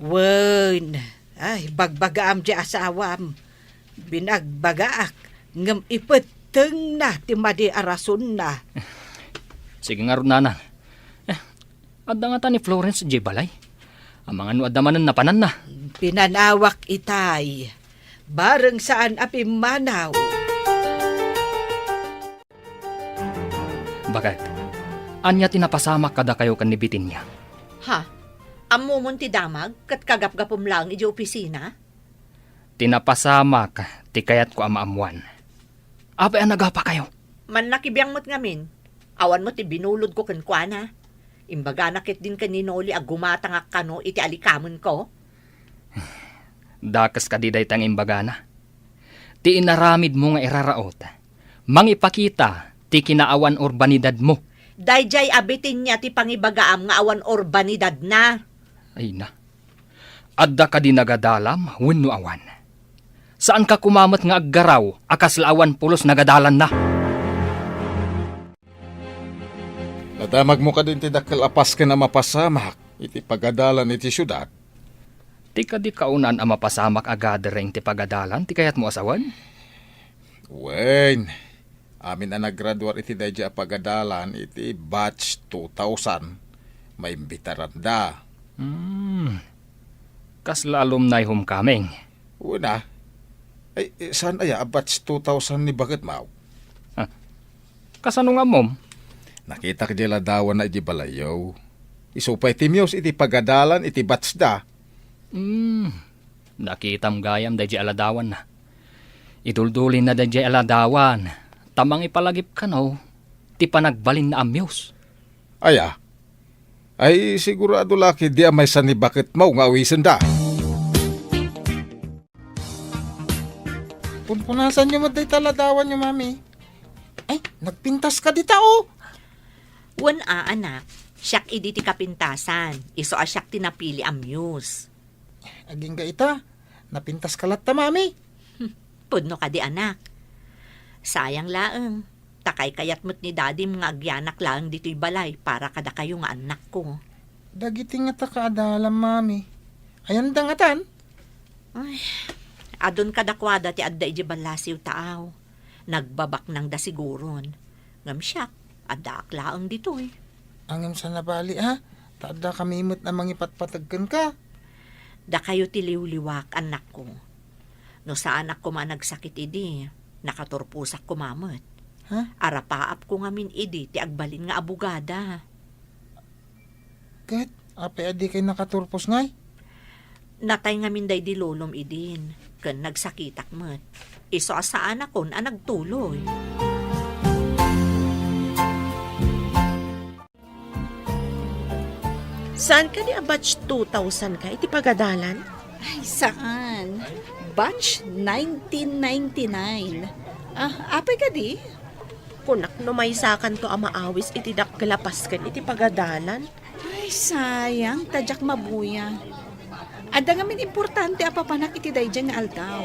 Wen, ay, bagbagaam diay asawam. Binagbagaak, ngem ipettengna ti madi a rasonna. Sige ngarud, nanang. Eh, adda ngata ni Florence idiay balay? Amangan no adda manen napananna. Pinanawak itay. Bareng saan a pimmanaw. Baket, ania ti napasamak kadakayo ken ni Bitinia? Ha? Ammomon ti damag ket kagapgapum laeng idiay opisina? Ti napasamak ti kayatko a maammoan. Apay a nagapakayo? Mannakibiang met ngamin. Awan met ti binulodko kenkuana. Imbagana ketdin ken ni Noli a gumatangak kano iti alikamenko. Dakes kadi dayta nga imbagana? Ti inaramidmo nga iraraut, mangipakita ti kinaawan urbanidadmo. Daydiay a Bitinia ti pangibagaam nga awan urbanidadna. Ay na. Adda kadi nagadalam wenno awan? Saanka koma met nga aggaraw a kasla awan pulos nagadalanna? Nadamagmo kadin ti dakkel a pasken a mapasamak iti pagadalan iti siudad? Ti kadi kaunaan a mapasamak a gathering ti pagadalan ti kayatmo a sawen? Wen, amin a naggraduar iti daydiay a pagadalan iti batch two thousand, maimbitaranda. Hmm. Kasla alumni homecoming? Wen a. Ay, eh, saan aya a batch two thousand ni baketmo? Ah, kasano nga ammom? Nakitak diay ladawanna idiay balayyo. Isu pay ti Muse iti pagadalan iti batchda. Hmm, nakitam gayam daydiay a ladawanna. Iduldulinna daydiay a ladawan, ta mangipalagip kano ti panagbalinna a Muse. Aya? Ay, sigurado la ketdi a maysa ni baketmo nga awisenda. Punpunasanyo met dayta ladawanyo, Mami. Ay, nagpintas ka dita, oh. Wen a, anak. Siak idi ti kapintasan. Isu a siak ti napili a Muse. Agingga ita, napintas ka latta, Mami. Hmm, pudno kadi, anak. Sayang laeng. Ta kaykayat met ni Dadim nga agyanak laeng ditoy balay para kadakayo nga annakko. Dagiti ngata kaadalam, Mami. Ayanda ngatan? Ay, adun kadakuada ti adda idiay ballasiw taaw. Nagbabaknangda siguron. Ngem siak, addaak laeng ditoy. Ngem saan a bali, ha? Ta addakami met a mangipatpateg kenka. Dakayo ti liwliwak, annakko. No saanak koma a nagsakit idi, nakaturposak koma met. Ha? Arapaapko ngamin idi ti agbalin nga abogada. Ket apay a dikay nakaturpos ngay? Natay ngamin daydi lolom idin, ken nagsakitak met. Isu a saanakon a nagtuloy. Saan kadi a batch two thousand ka iti pagadalan? Ay, saan. Batch nineteen ninety-nine. Ah, apay kadi? Kunak no maysakanto a maawis iti dakkel a pasken iti pagadalan. Ay, sayang, ta diak mabuya. Adda ngamin importante a papanak iti daydiay nga aldaw.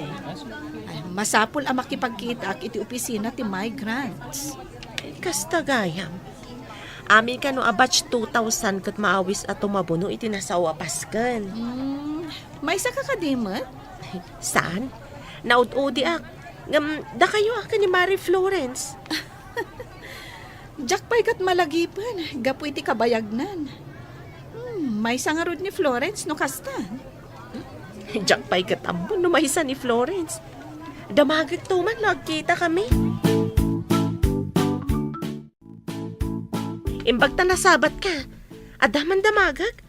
Ay, masapul a makipagkitaak iti opisina ti migrants. Kasta gayam. Amin kano a batch two thousand ket maawis a tumabuno iti nasao a pasken. Hmm, maysa ka kadi met? Saan? Naud-udiak. Ngem, dakayo a ken ni Mari Florence. Diak pay ket malagipen gapu iti kabayagnan. Hmm, maysa ngarud ni Florence no kasta. Diak pay ket ammo no maysa ni Florence. Damagekto man no agkitakami. Imbag ta nasabat ka. Adda man damagek?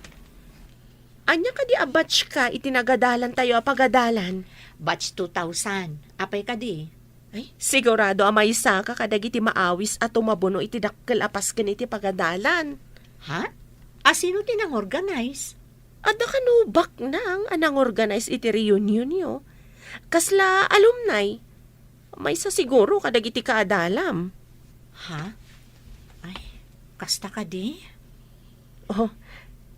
Ania kadi a batch ka iti nagadalantayo a pagadalan? Batch two thousand. Apay kadi? Ay, sigurado a maysa ka kadagiti maawis a tumabuno iti dakkel a pasken iti pagadalan. Ha? A sino ti nangorganize? Adda kano baknang a nangorganize iti reunionyo? Kasla alumni? Maysa siguro kadagiti kaadalam. Ha? Ay, kasta kadi? Oh,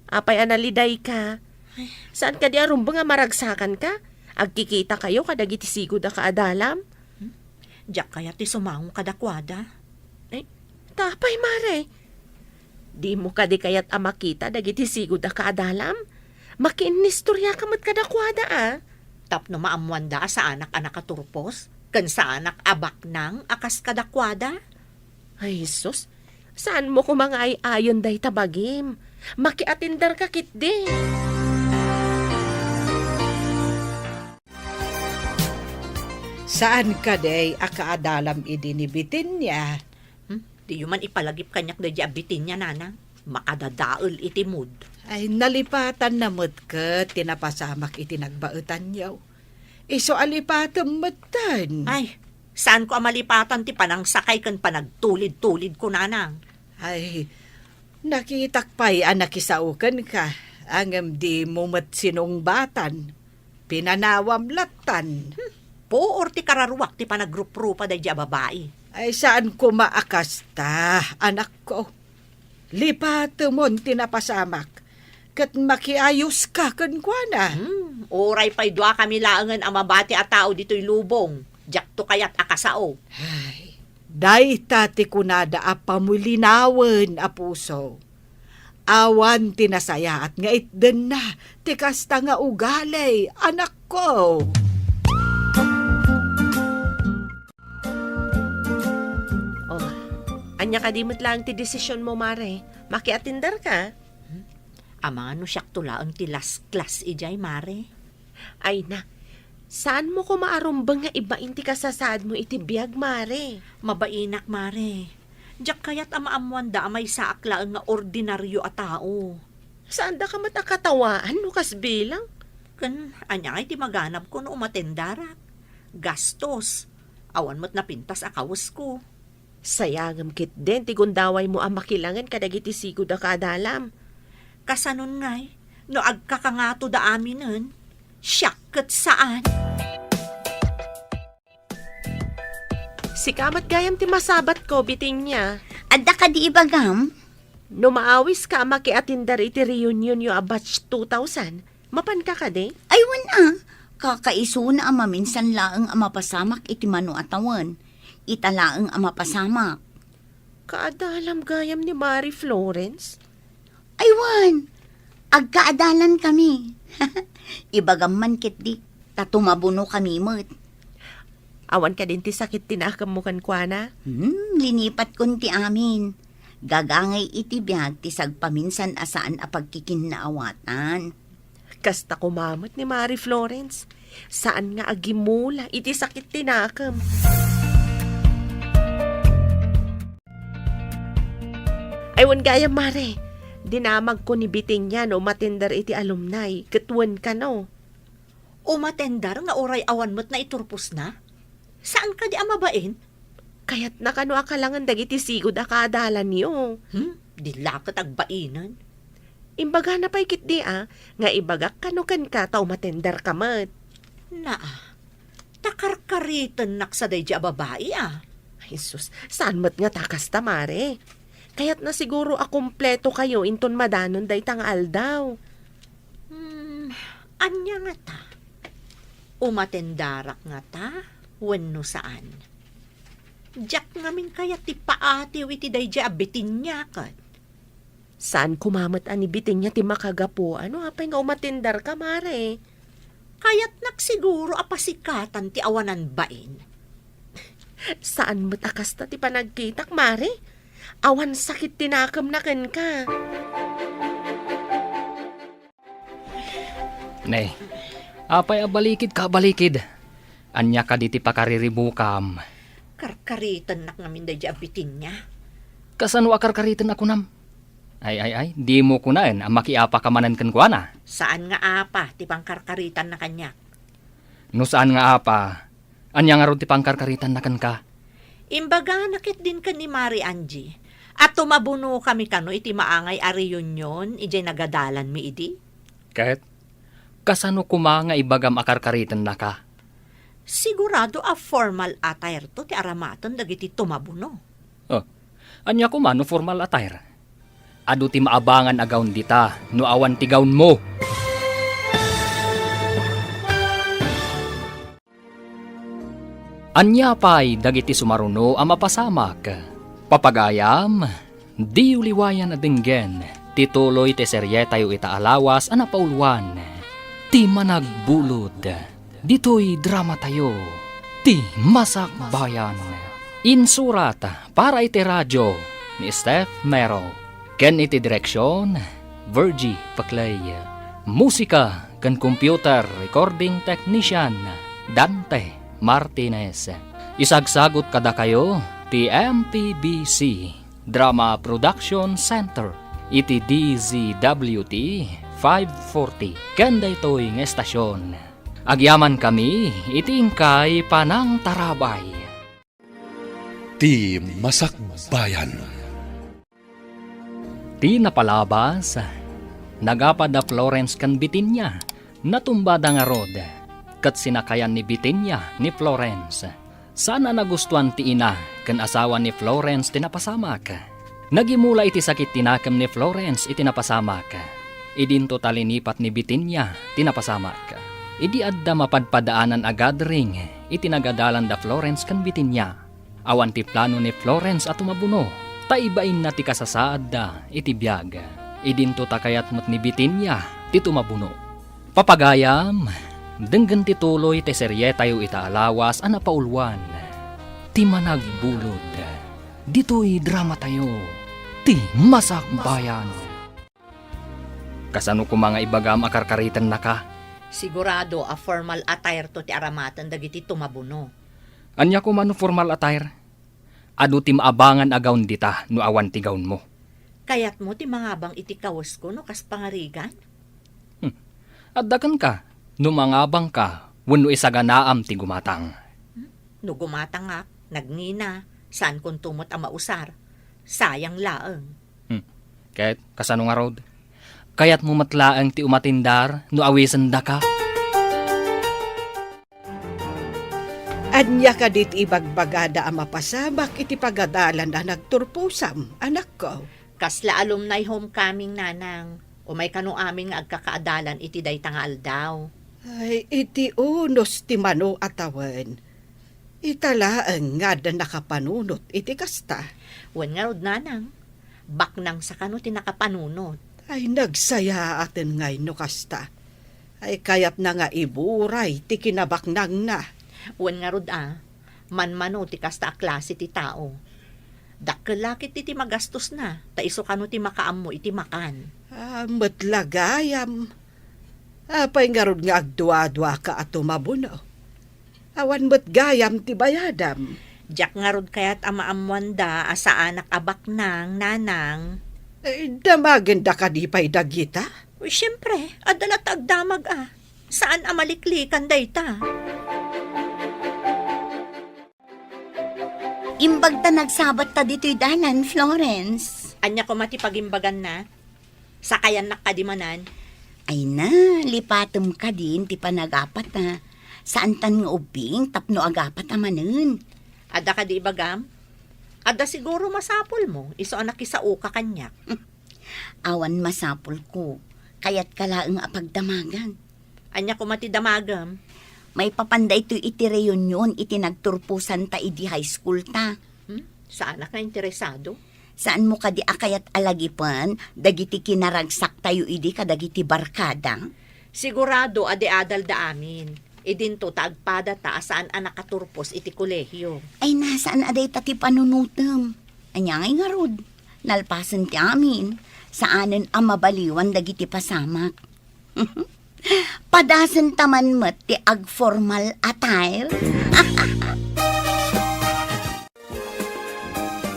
apay a naliday ka? Ay. Saan kadi a rumbeng a maragsakan ka? Agkikita kayo kadagiti sigud a kaadalam? Hmm? Diak kayat ti sumango kadakuada. Ay, ta apay, Mare? Dimo kadi kayat a makita dagiti sigud a kaadalam? Makiinnistoriaka met kadakuada, a. Tapno maammoanda a saanak a nakaturpos, ken saanak a baknang a kas kadakuada. Ay, Jesus, saanmo koma nga ay-ayon dayta bagim. Makiatenderka ketdi. Saan kadi a kaadalam idi ni Bitenia? Hmm? Diyo man ipalagip kaniak daydi a Bitenia, nanang. Makadadael iti mood. Ay, nalipatanna met ket ti napasamak iti nagbaetanyo. Isu a lipatem metten. Ay, saanko a malipatan ti panangsakay ken panagtulid-tulidko, nanang. Ay, nakitak pay a nakisao kenka, ngem dimo met sinungbatan. Pinanawam lattan. Hmm, puor ti kararuak ti panagruprupa daydi a babai. Ay, saan koma a kasta, anakko. Lipatemon ti napasamak, ket makiayoska kenkuana. Hmm, uray pay duakami laengen a mabati a tao ditoy lubong, diakto kayat a kasao. Ay, dayta ti kunada a pamulinawen a puso. Awan ti nasayaat nga itdenna ti kasta nga ugali, anakko. Oh, ania kadi met laeng ti desisionmo, Mare? Makiatenderka? Hmm? Amangan no siakto laeng ti last class idiay, Mare. Ay na, saanmo koma a rumbeng nga ibain ti kasasaadmo iti biag, Mare? Mabainak, Mare. Diak kayat a maammoanda a maysaak laeng nga ordinario a tao. Saandaka met a katawaan no kas bilang? Ken ania ngay ti maganabko no umatendarak? Gastos. Awan met napintas a kawesko. Sayangem ketdin ti gundawaymo a makilangen kadagiti sigud a kaadalam. Kasanon ngay, no agkakangato da aminen, siak ket saan. Sika met gayam ti masabatko, Bitenia. Adda kadi ibagam? No maawiska a makiatender iti reunionyo a batch two thousand, mapanka kadi? Ay, wen a. Kakaisuna a maminsan laeng a mapasamak iti mano a tawen. Ita laeng a mapasamak. Kaadalam gayam ni Mari Florence? Ay, wen. Agkaadalankami. Ibagam man ketdi, ta tumabunokami met. Awan kadin ti sakit ti naakemmo kenkuana? Hmm, linipatkon ti amin. Gagangay iti biag ti sagpaminsan a saan a pagkikinnaawatan. Kasta koma met ni Mari Florence, saan nga agimula iti sakit ti nakem. Ay, wen gayam, Mare, dinamagko ni Bitenia no umatender iti alumni, ket wen kano. Umatender nga uray awan met naiturposna? Saan kadi a mabain? Kayatna kano a kalangen dagiti sigud a kaadalanyo. Hmm? Di la ket agbainen. Imbagana pay ketdi a, nga ibagak kano kenka ta umatenderka met. Naa, ta karkaritennak sa daydi a babai a. Ay, sus, saan met nga ta kasta, Mare? Kayatna siguro a kumpleto kayo inton madanon dayta nga aldaw. Hmm, ania ngata? Umatendarak ngata wenno saan? Diak ngamin kayat ti paatiw iti daydi a Bitenia ket. Saan koma met a ni Bitenia ti makagapuan no apay nga umatenderka, Mare? Kayatnak siguro a pasikatan ti awanan bain. Saan met a kasta ti panagkitak, Mare? Awan sakit ti nakemna kenka. Ne, apay a balikidka a balikid? Ania kadi ti pakariribukam? Karkaritennak ngamin daydi a Bitenia. Kasano a karkariten a kunam? Ay, ay, ay, dimo kunaen a makiapaka manen kenkuana. Saan nga apa ti pankarkaritanna kaniak. No saan nga apa, ania ngarud ti pankarkaritanna kenka? Imbagana ketdin ken ni Mari Angie a tumabunokami kano iti maangay a reunion idiay nagadalanmi idi. Ket kasano koma nga ibagam a karkaritennaka? Sigurado a formal attire to ti aramaten dagiti tumabuno. Oh, ania koma no formal attire? Adu ti maabangan a gown dita no awan ti gownmo. Ania pay dagiti sumaruno a mapasamak? Papagayam, diyo liwayan a denggen Ti tuloy ti serietayo ita a lawas a napauluan, Ti Managbulod. Ditoy dramatayo, Ti Masakbayan. Insurat para iti radio ni Steph Mero. Ken iti direksion, Virgie Paclay. Musika ken computer recording technician, Dante Martinez. Isagsagut kadakayo ti M P B C Drama Production Center iti D Z W T five forty ken daytoy nga estasion. Agyamankami iti inkay panangtarabay. Ti Masakbayan. Ti napalabas, nagapa da Florence ken Bitinia. Natumbada ngarud, ket sinakayan ni Bitinia ni Florence. Saan a nagustuan ti ina ken asawa ni Florence ti napasamak. Nagimula iti sakit ti nakem ni Florence iti napasamak. Idinto ta linipat ni Bitinia ti napasamak. Idi adda mapadpadaanan a gathering iti nagadalan da Florence ken Bitinia, awan ti plano ni Florence a tumabuno, ta ibainna ti kasasaadda iti biag. Idinto ta kayat met ni Bitinia ti tumabuno. Papagayam, denggen ti tuloy ti serietayo ita a lawas a napauluan, Ti Managbulod. Ditoy dramatayo, Ti Masakbayan. Kasano koma nga ibagam a karkaritennaka? Sigurado a formal attire to ti aramaten dagiti tumabuno. Ania koma no formal attire? Adu ti maabangan a gown dita no awan ti gownmo. Kayatmo ti mangabang iti kawesko no kas pangarigan? Hmm. Adda kenka no mangabangka wenno isaganaam ti gumatang. Hmm? No gumatangak, nagngina, saankon to met a mausar. Sayang laeng. Hmm. Ket kasano ngarud? Kayatmo met laeng ti umatindar no awisendaka? Ania kadi ti ibagbagada a mapasamak iti pagadalan a nagturposam, anakko? Kasla alumni homecoming, nanang. Umay kano amin nga agkakaadalan iti dayta nga aldaw. Ay, iti unos ti mano a tawen. Ita laeng nga adda nakapanunot iti kasta. Wen ngarud, nanang. Baknangsa kano ti nakapanunot. Ay, nagsayaaten ngay no kasta. Ay, kayatna nga iburay ti kinabaknangna. Wen ngarud a, manmano ti kasta a klase ti tao. Dakkel la ketdi ti magastosna, ta isu kano ti makaammo iti makan. Ah, met la gayam. Apay ngarud nga agduaduaka a tumabuno? Awan met gayam ti bayadam. Diak ngarud kayat a maammoanda a saanak a baknang, nanang. Eh, damagenda kadi pay dagita? Uy, siempre, adda latta agdamag a. Saan a maliklikan dayta. Imbag ta nagsabatta ditoy dalan, Florence. Ania koma ti pagimbaganna? Sakayannak kadi manen? Ay na, lipatem kadin ti panagapata. Saantan nga ubbing tapno agapata manen. Adda kadi ibagam? Adda siguro masapulmo, isu a nakisaoka kaniak. Awan masapulko. Kayatka laeng a pagdamagan. Ania koma ti damagem? Maipapan daytoy iti reunion iti nagturposanta idi high school ta. Hmm? Saanak nga interesado? Saanmo kadi a kayat a lagipen dagiti kinaragsaktayo idi kadagiti barkada? Sigurado a di adalda amin. Idinto ta agpadata a saan a nakaturpos iti kolehio. Ay na, saan a dayta ti panunotem. Ania ngay ngarud? Nalpasen ti amin, saanen a mabaliwan dagiti pasamak. Padasenta man met ti agformal attire.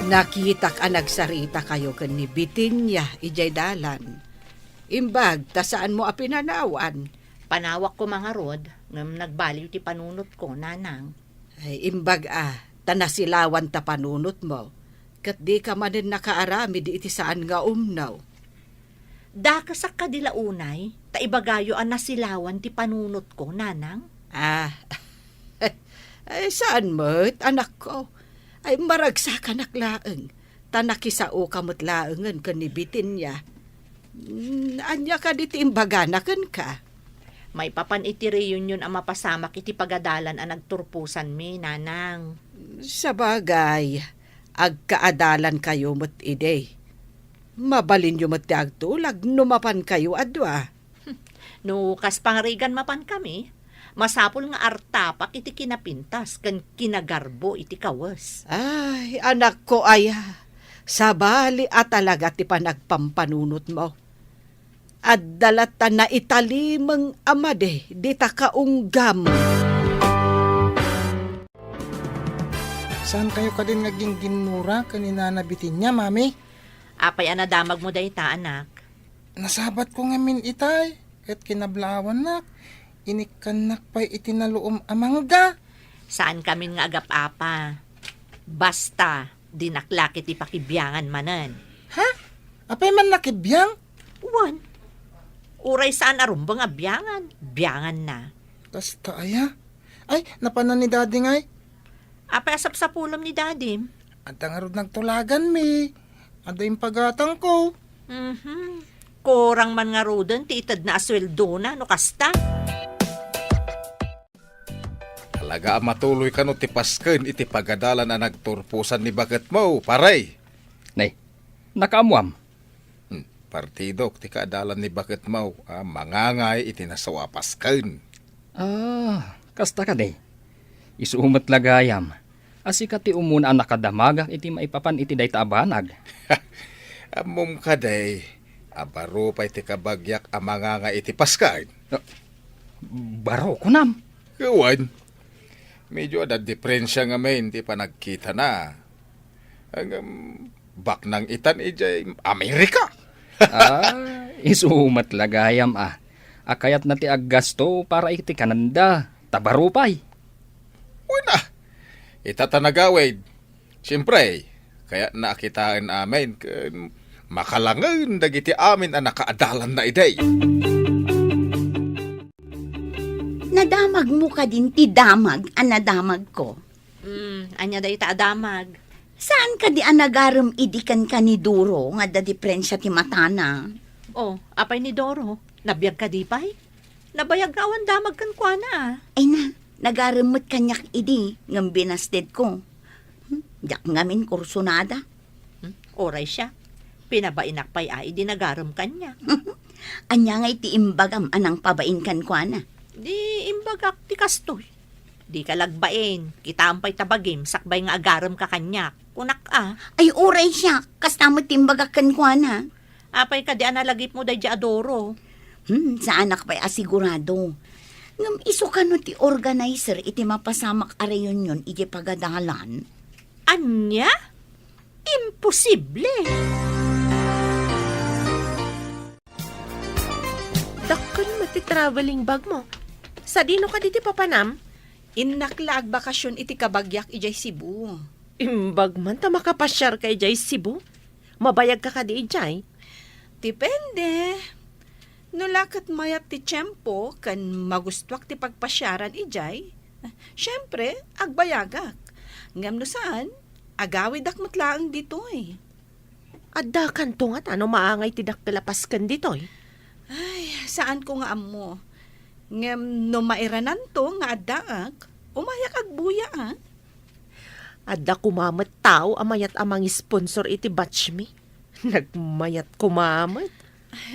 Nakitak a nagsaritakayo ken ni Bitinia idiay dalan. Imbag ta saanmo a pinanawan. Panawak koma ngarud, ngem nagbaliw ti panunotko, nanang. Ay, imbag a, ta nasilawan ta panunotmo, ket dika manen nakaaramid iti saan nga umno. Dakesak kadi la unay, ta ibagayo a nasilawan ti panunotko, nanang? Ah, ay, saan met, anakko? Ay, maragsakanak laeng, ta nakisaoka met laengen ken ni Bitinia. Mm, ania kadi ti imbagana kenka? Maipapan iti reunion a mapasamak iti pagadalan a nagturposanmi, nanang. Sabagay, agkaadalankayo met idi. Mabalinyo met ti agtulag no mapankayo a dua. No kas pangarigan mapankami, masapul nga artapak iti kinapintas ken kinagarbo iti kawes. Ay, anakko aya, sabali a talaga ti panagpampanunotmo. Adda latta naitalimeng a madi dita kaunggam. Saankayo kadin nga gingginnura ken ni Nana Bitinia, Mami? Apay a nadamagmo dayta, anak? Nasabatko ngamin itay, ket kinablaawannak, inikkannak pay iti naluom a mangga. Saankamin nga agap-apa. Basta, dinak la ket ipakibiangan manen. Ha? Apay man nakibiang? Wen. Uray saan a rumbeng a biangan, bianganna. Kasta aya? Ay, napanan ni Daddy ngay. Apay a sapsapulem ni Dadim? Adda ngarud nagtulaganmi. Adda impagatangko. Mhm. Kurang man ngaruden ti itedna a sueldona no kasta. Talaga a matuloy kano ti pasken iti pagadalan a nagturposan ni baketmo, pare? Nay, nakaammoam? Hmm, partidok ti kaadalan ni baketmo a mangangay iti nasao a pasken. Ah, kasta kadi. Isu met la gayam a sika ti umuna a nakadamagak iti maipapan iti dayta a banag. Ammom kadi a baro pay ti kabagiak a mangangay iti pasken? Ah, baro, kunam? Wen. Medyo adda diferensia ngamin ti panagkitana. Ngem, baknang itan idiay Amerika. Ah, isu met la gayam a. A kayatna ti aggasto para iti kananda, ta baro pay. Wen a, ita ta nagawid. Siempre, kayatna a kitaen amin ken makalangen dagiti amin a nakaadalanna idi. Nadamagmo kadin ti damag a nadamagko? Hmm, ania dayta a damag? Saan kadi a nagarem idi kenka ni Doro nga adda diferensia ti matana? Oh, apay ni Doro? Nabiag kadi pay? Nabayag nga awan damag kenkuana. Ay na, nagarem met kaniak idi, ngem binastedko. Hmm, diak ngamin kursunada. Hmm, uray siak. Pinabainak pay a idi nagarem kaniak. Ania ngay ti imbagam a nangpabain kenkuana? Di imbagak ti kastoy. Dika la agbain, kitaem pay ta bagim sakbay nga agaremka kaniak, kunak a. Ay, uray siak, kasta met ti imbagak kenkuana. Apay kadi a nalagipmo daydiay a Doro? Hmm, saanak pay a sigurado. Ngem isu kano ti organizer iti mapasamak a reunion idiay pagadalan? Ania? Imposible! Dakkel met ti traveling bag mo. Sadino kadi ti papanam? Innak la agbakasyon iti kabagiak idiay Cebu. Imbag man ta makapasiarka idiay Cebu? Mabayagka kadi idiay? Depende. No la ket mayat ti tiempo ken magustuak ti pagpasiaran idiay, siempre, agbayagak. Ngem no saan, agawidak met laeng ditoy. Addakanto ngata no maangay ti dakkel a pasken ditoy? Ay, saanko nga ammo. Ngem no mairananto nga addaak, umayak agbuya, a. Adda koma met tao a mayat a mangisponsor iti batchmi. Nagmayat koma met.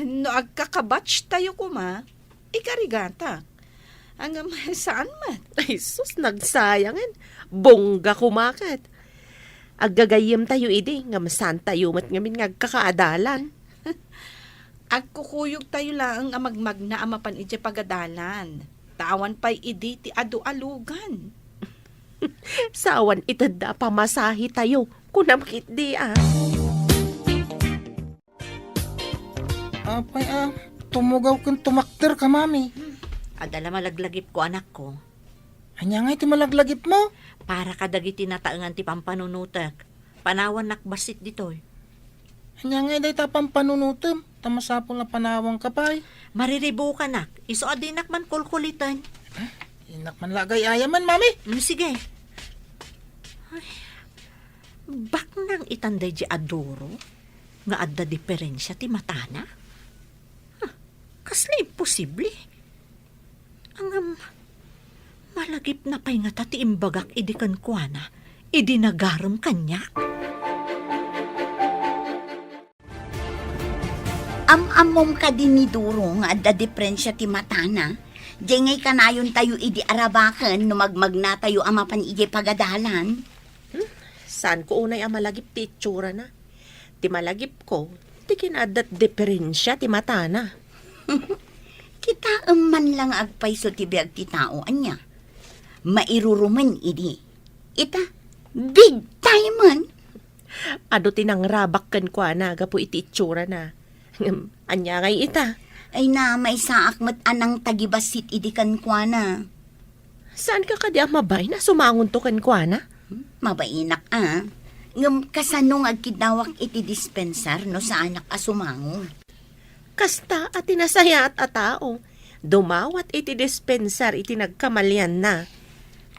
No agkakabatch tayo koma, ikarigatak. Ngem saan met. Ay sus, nagsayangen. Bongga koma ket. Aggagayyem tayo idi, ngem saan tayo met ngamin nga agkakaadalan. Agkukuyog tayo laeng a magmagna a mapan idiay pagadalan. Ta awan pay idi ti adu a lugan. Sa awan itedda a pamasahe tayo, kunam ketdi a. Apay a, tumugaw ken tumakder ka, Mami. Adda la malaglagipko, anakko. Ania ngay ti malaglagipmo? Para kadagiti nataengan ti pampanunotek. Panawannak bassit ditoy. Ania ngay dayta pampanunotem? Ta masapul a panawanka pay. Mariribukanak. Isu a dinak man kulkuliten. Ah, dinak man la agay-ayaman, Mami. Mm, sige. Ay, baknang itan daydiay a Doro nga adda diferensia ti matana? Huh, kasla imposible. Ngem, malagipna pay ngata ti imbagak idi kenkuana, idi nagarem kaniak? Am-ammom kadi ni Duro nga adda diferensia ti matana? Diay ngay kanayontayo idi arabaken no magmagnatayo a mapan idiay pagadalan. Hmm? Saanko unay a malagip ti itsurana. Ti malagipko, ti kinaaddat diferensia ti matana. Kitaem man la nga agpayso ti biag ti tao, ania? Mairurumen idi. Ita, big time man. Adu ti nangrabak kenkuana gapu iti itsurana. Ngem, ania ngay ita? Ay na, maysaak met a nangtagibassit idi kenkuana. Saanka kadi a mabain a sumangonto kenkuana? Mabainak a. Ngem kasano nga agkidawak iti dispensar no saanak a sumango? Kasta a ti nasayaat a tao, dumawat iti dispensar iti nagkamalianna.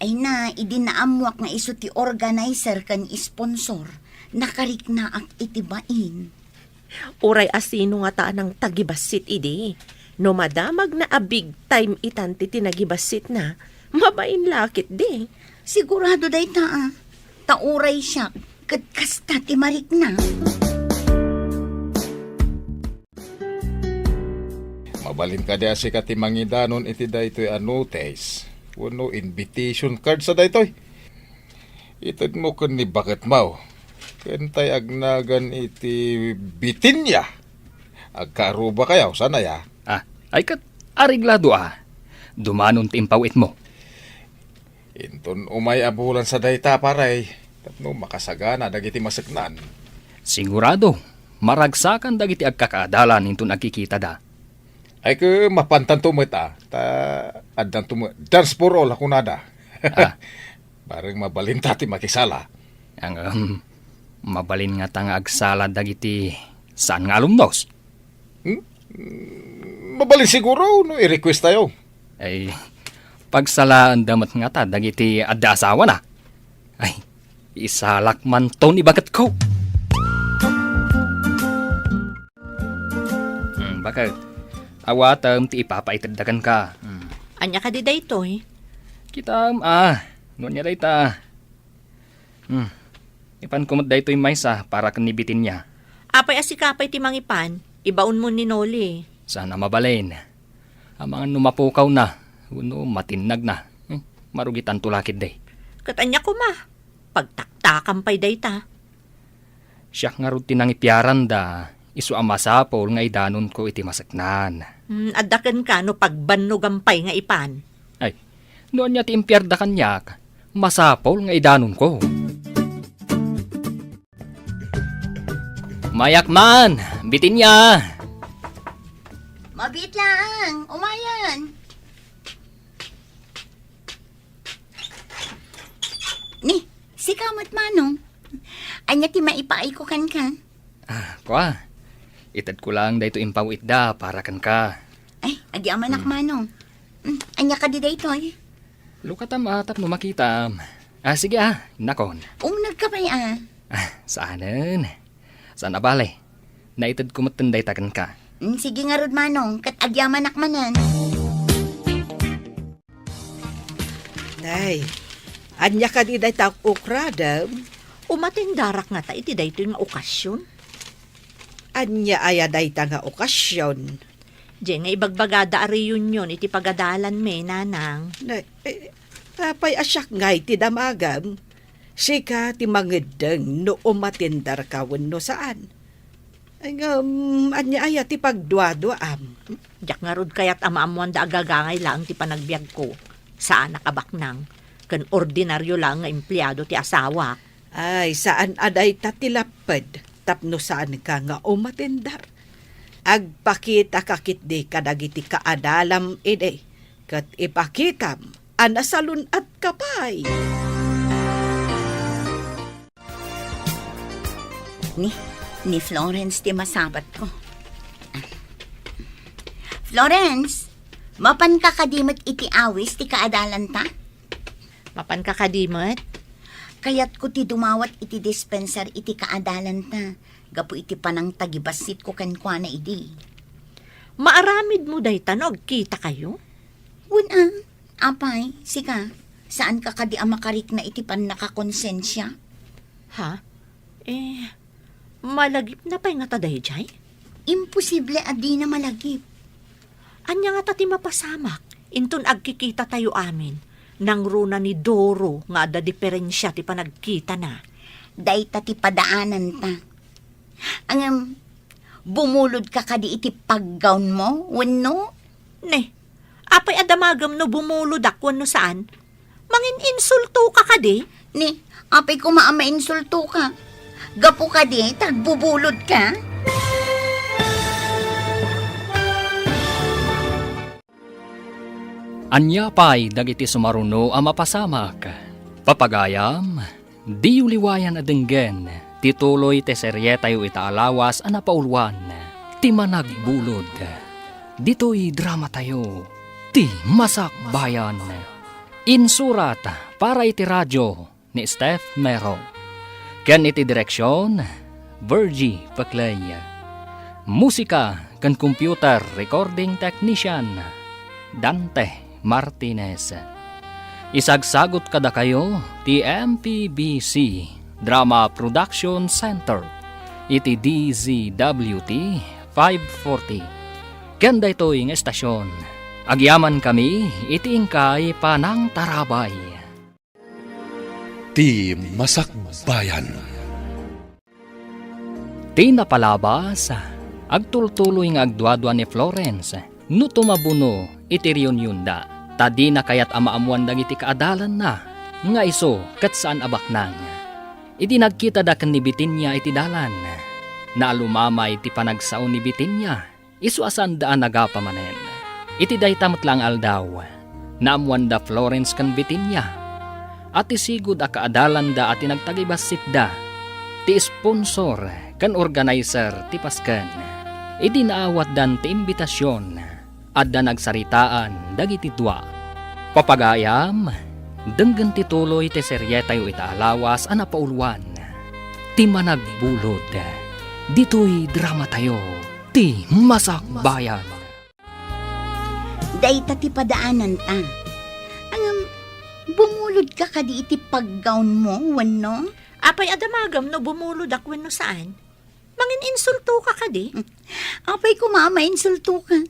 Ay na, idi naammoak nga isu ti organizer ken sponsor, nakariknaak iti bain. Uray a sino ngata a nangtagibassit idi, no madamagna a big time itan ti tinagibassitna, mabain la ketdi. Sigurado dayta a. Ta uray siak, ket kasta ti marikna. Mabalin kadi a sika ti mangidanon iti daytoy a notice wenno invitation cards a daytoy? Itedmo ken ni baketmo, ken tay agnagan iti Bitinia. Agkaarubakayo, saan aya? Ah, ay ket, areglado a. Dumanon ti impawitmo. Inton umay a bulan sa dayta, pare, tapno makasagana dagiti maseknan. Sigurado, maragsakan dagiti agkakaadalan inton agkikitada. Ay ket, mapantanto met a, ta addanto met dance for all a kunada. Ah. Bareng mabalinta ti makisala. Ang, um, mabalin ngata nga agsala dagiti saan nga alumnos. Hmm? Mabalin siguro no i-request tayo. Ay, pagsalaanda met ngata dagiti adda asawana. Ay, isalak manto ni baketko. Hmm, baket. Awatem ti ipapaitedda kenka. Hmm. Ania kadi daytoy? Kitaem, ah, no ania dayta. Hmm. Ipanko met daytoy maysa para ken ni Bitinia. Apay a sika pay ti mangipan? Ibaonmo ni Noli. Saan a mabalin. Amangan no mapukawna, wenno matinnagna. Hmm. Marugitanto la ketdi. Ket ania koma? Pagtaktakam pay dayta. Siak ngarud ti nangipiaranda, isu a masapul nga idanonko iti maseknan. Hmm, adda kenka no pagbannogan pay nga ipan. Ay, no ania ti impiarda kaniak, masapul nga idanonko. Mayak man, Bitinia! Mabiit laeng, umayen. Ni, sika met, Manong. Ania ti maipaayko kenka? Ah, kua. Itedko lang daytoy impawitda para kenka. Ay, agyamanak, Hmm. Manong. Hmm, ania kadi daytoy? Lukatam a tapno makitam. Ah, sige ah, innakon. Umnegka pay a. Ah, saanen. Saan a bale. Naitedko metten dayta kenka. Hmm, sige ngarud, Manong, ket agyamanak manen. Nay, ania kadi dayta ukradem? Umatendarak ngata iti daytoy nga okasion. Ania aya dayta nga okasion? Diay nga ibagbagada a reunion iti pagadalanmi, Nanang. Nay, eh, apay a siak ngay ti damagem? Sika ti mangeddeng no umatendarka wenno saan. Ay, ngem, ania aya ti pagduaduaam? Diak ngarud kayat a maammoanda a gagangay laeng ti panagbiagko. Saanak a baknang, ken ordinario laeng nga empleado ti asawak. Ay, saan a dayta ti lapped tapno saanka nga umatendar. Agpakitaka ketdi kadagiti kaadalam idi, ket ipakitam a nasalun-atka pay. Ni, ni Florence ti masabatko. Florence, mapanka kadi met iti awis ti kaadalanta? Mapanka kadi met? Kayatko ti dumawat iti dispensar iti kaadalanta, gapu iti panangtagibassitko kenkuana idi. Maaramidmo dayta no agkitakayo? Wen a, apay, sika, saanka kadi a makarikna iti pannakakonsensia? Ha? Eh, malagipna pay ngata daydiay? Imposible a dina malagip. Ania ngata ti mapasamak inton agkikitatayo amin? Nangruna ni Doro nga adda diferensia ti panagkitana. Dayta ti padaananta. Ngem, bumulodka kadi iti paggawnmo, wenno? Ne, apay a damagem no bumulodak wenno saan? Mangin-insultoka kadi? Ni, apay koma a mainsultoka? Gapu kadi, ta agbubulodka? Ania pay dagiti sumaruno a mapasamak? Papagayam, diyo liwayan a denggen ti tuloy ti serietayo ita a lawas a napauluan, Ti Managbulod. Ditoy dramatayo, Ti Masakbayan. Insurat para iti radio ni Steph Mero. Ken iti direksion, Virgie Peclay. Musika ken computer recording technician, Dante Martinez. Isagsagut kadakayo ti M P B C Drama Production Center iti D Z W T five forty. Ken daytoy nga estasion, agyamankami iti inkay panangtarabay. Ti Masakbayan. Ti napalabas, agtultuloy nga agduadua ni Florence no tumabuno iti reunionda, ta dina kayat a maammoan dagiti kaadalanna nga isu ket saan a baknang. Idi nagkitada ken ni Bitinia iti dalan, naalumamay ti panagsao ni Bitinia. Isu a saanda a nagapa manen. Iti dayta met la nga aldaw, naammoanda Florence ken Bitinia, a ti sigud a kaadalanda a ti nagtagibassikda, ti sponsor ken organizer ti pasken. Idi naawatdan ti imbitasion, adda nagsaritaan dagiti dua. Papagayam, denggen ti tuloy ti serietayo ita a lawas a napauluan, Ti Managbulod. Ditoy dramatayo, Ti Masakbayan. Dayta ti padaananta. Ngem, bumulodka kadi iti paggawnmo, wenno? Apay a damagem no bumulodak wenno saan? Mangin-insultoka kadi? Apay koma a mainsultoka?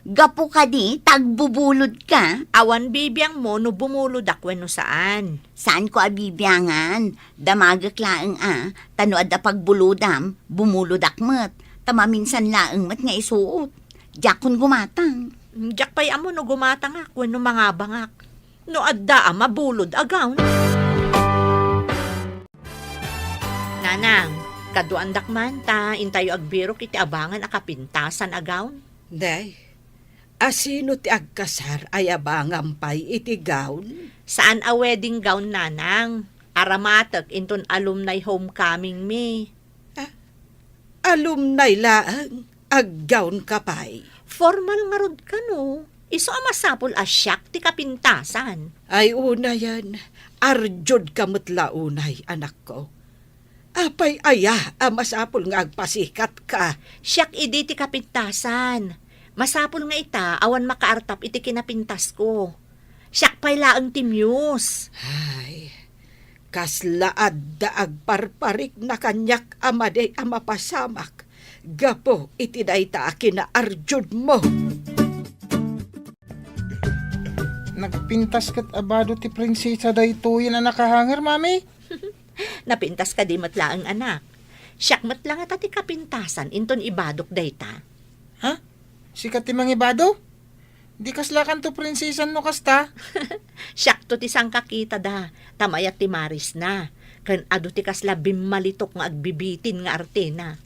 Gapu kadi ta agbubulodka? Awan bibiangmo no bumulodak wenno saan. Saanko a bibiangan. Damagek laeng a, ta no adda pagbulodam, bumulodak met. Ta maminsan laeng met nga isuot. Diakon gumatang. Diak pay ammo no gumatangak wenno mangabangak. No adda a mabulod a gown. Nanang, kaduaandak man ta intayo agbirok iti abangan a kapintasan a gown. Day, a sino ti agkasar a yabangam pay iti gown? Saan a wedding gown, nanang. Aramatek inton alumni homecoming mi. Ah, alumni laeng? Aggown ka pay? Formal ngarud kano. Isu a masapul a siak ti kapintasan. Ay, unayen, arjudka met la unay, anakko. Apay aya a masapul nga agpasikat ka? Siak idi ti kapintasan. Masapul nga ita, awan makaartap iti kinapintasko. Siak pay laeng ti muse. Ay, kasla adda agparparikna kaniak a madi a mapasamak gapu iti dayta a kinaarjudmo. Nagpintas ket a bado ti prinsesa daytoyen a nakahanger, Mami? Napintas kadi met laeng, anak. Siak met la ngata ti kapintasan inton ibadok dayta. Ha? Sika ti mangibado? Di kaslakanto prinsesan no kasta? Siakto ti sangkakitada, ta mayat ti marisna, ken adu ti kasla bimmalitok nga agbibitin nga artena.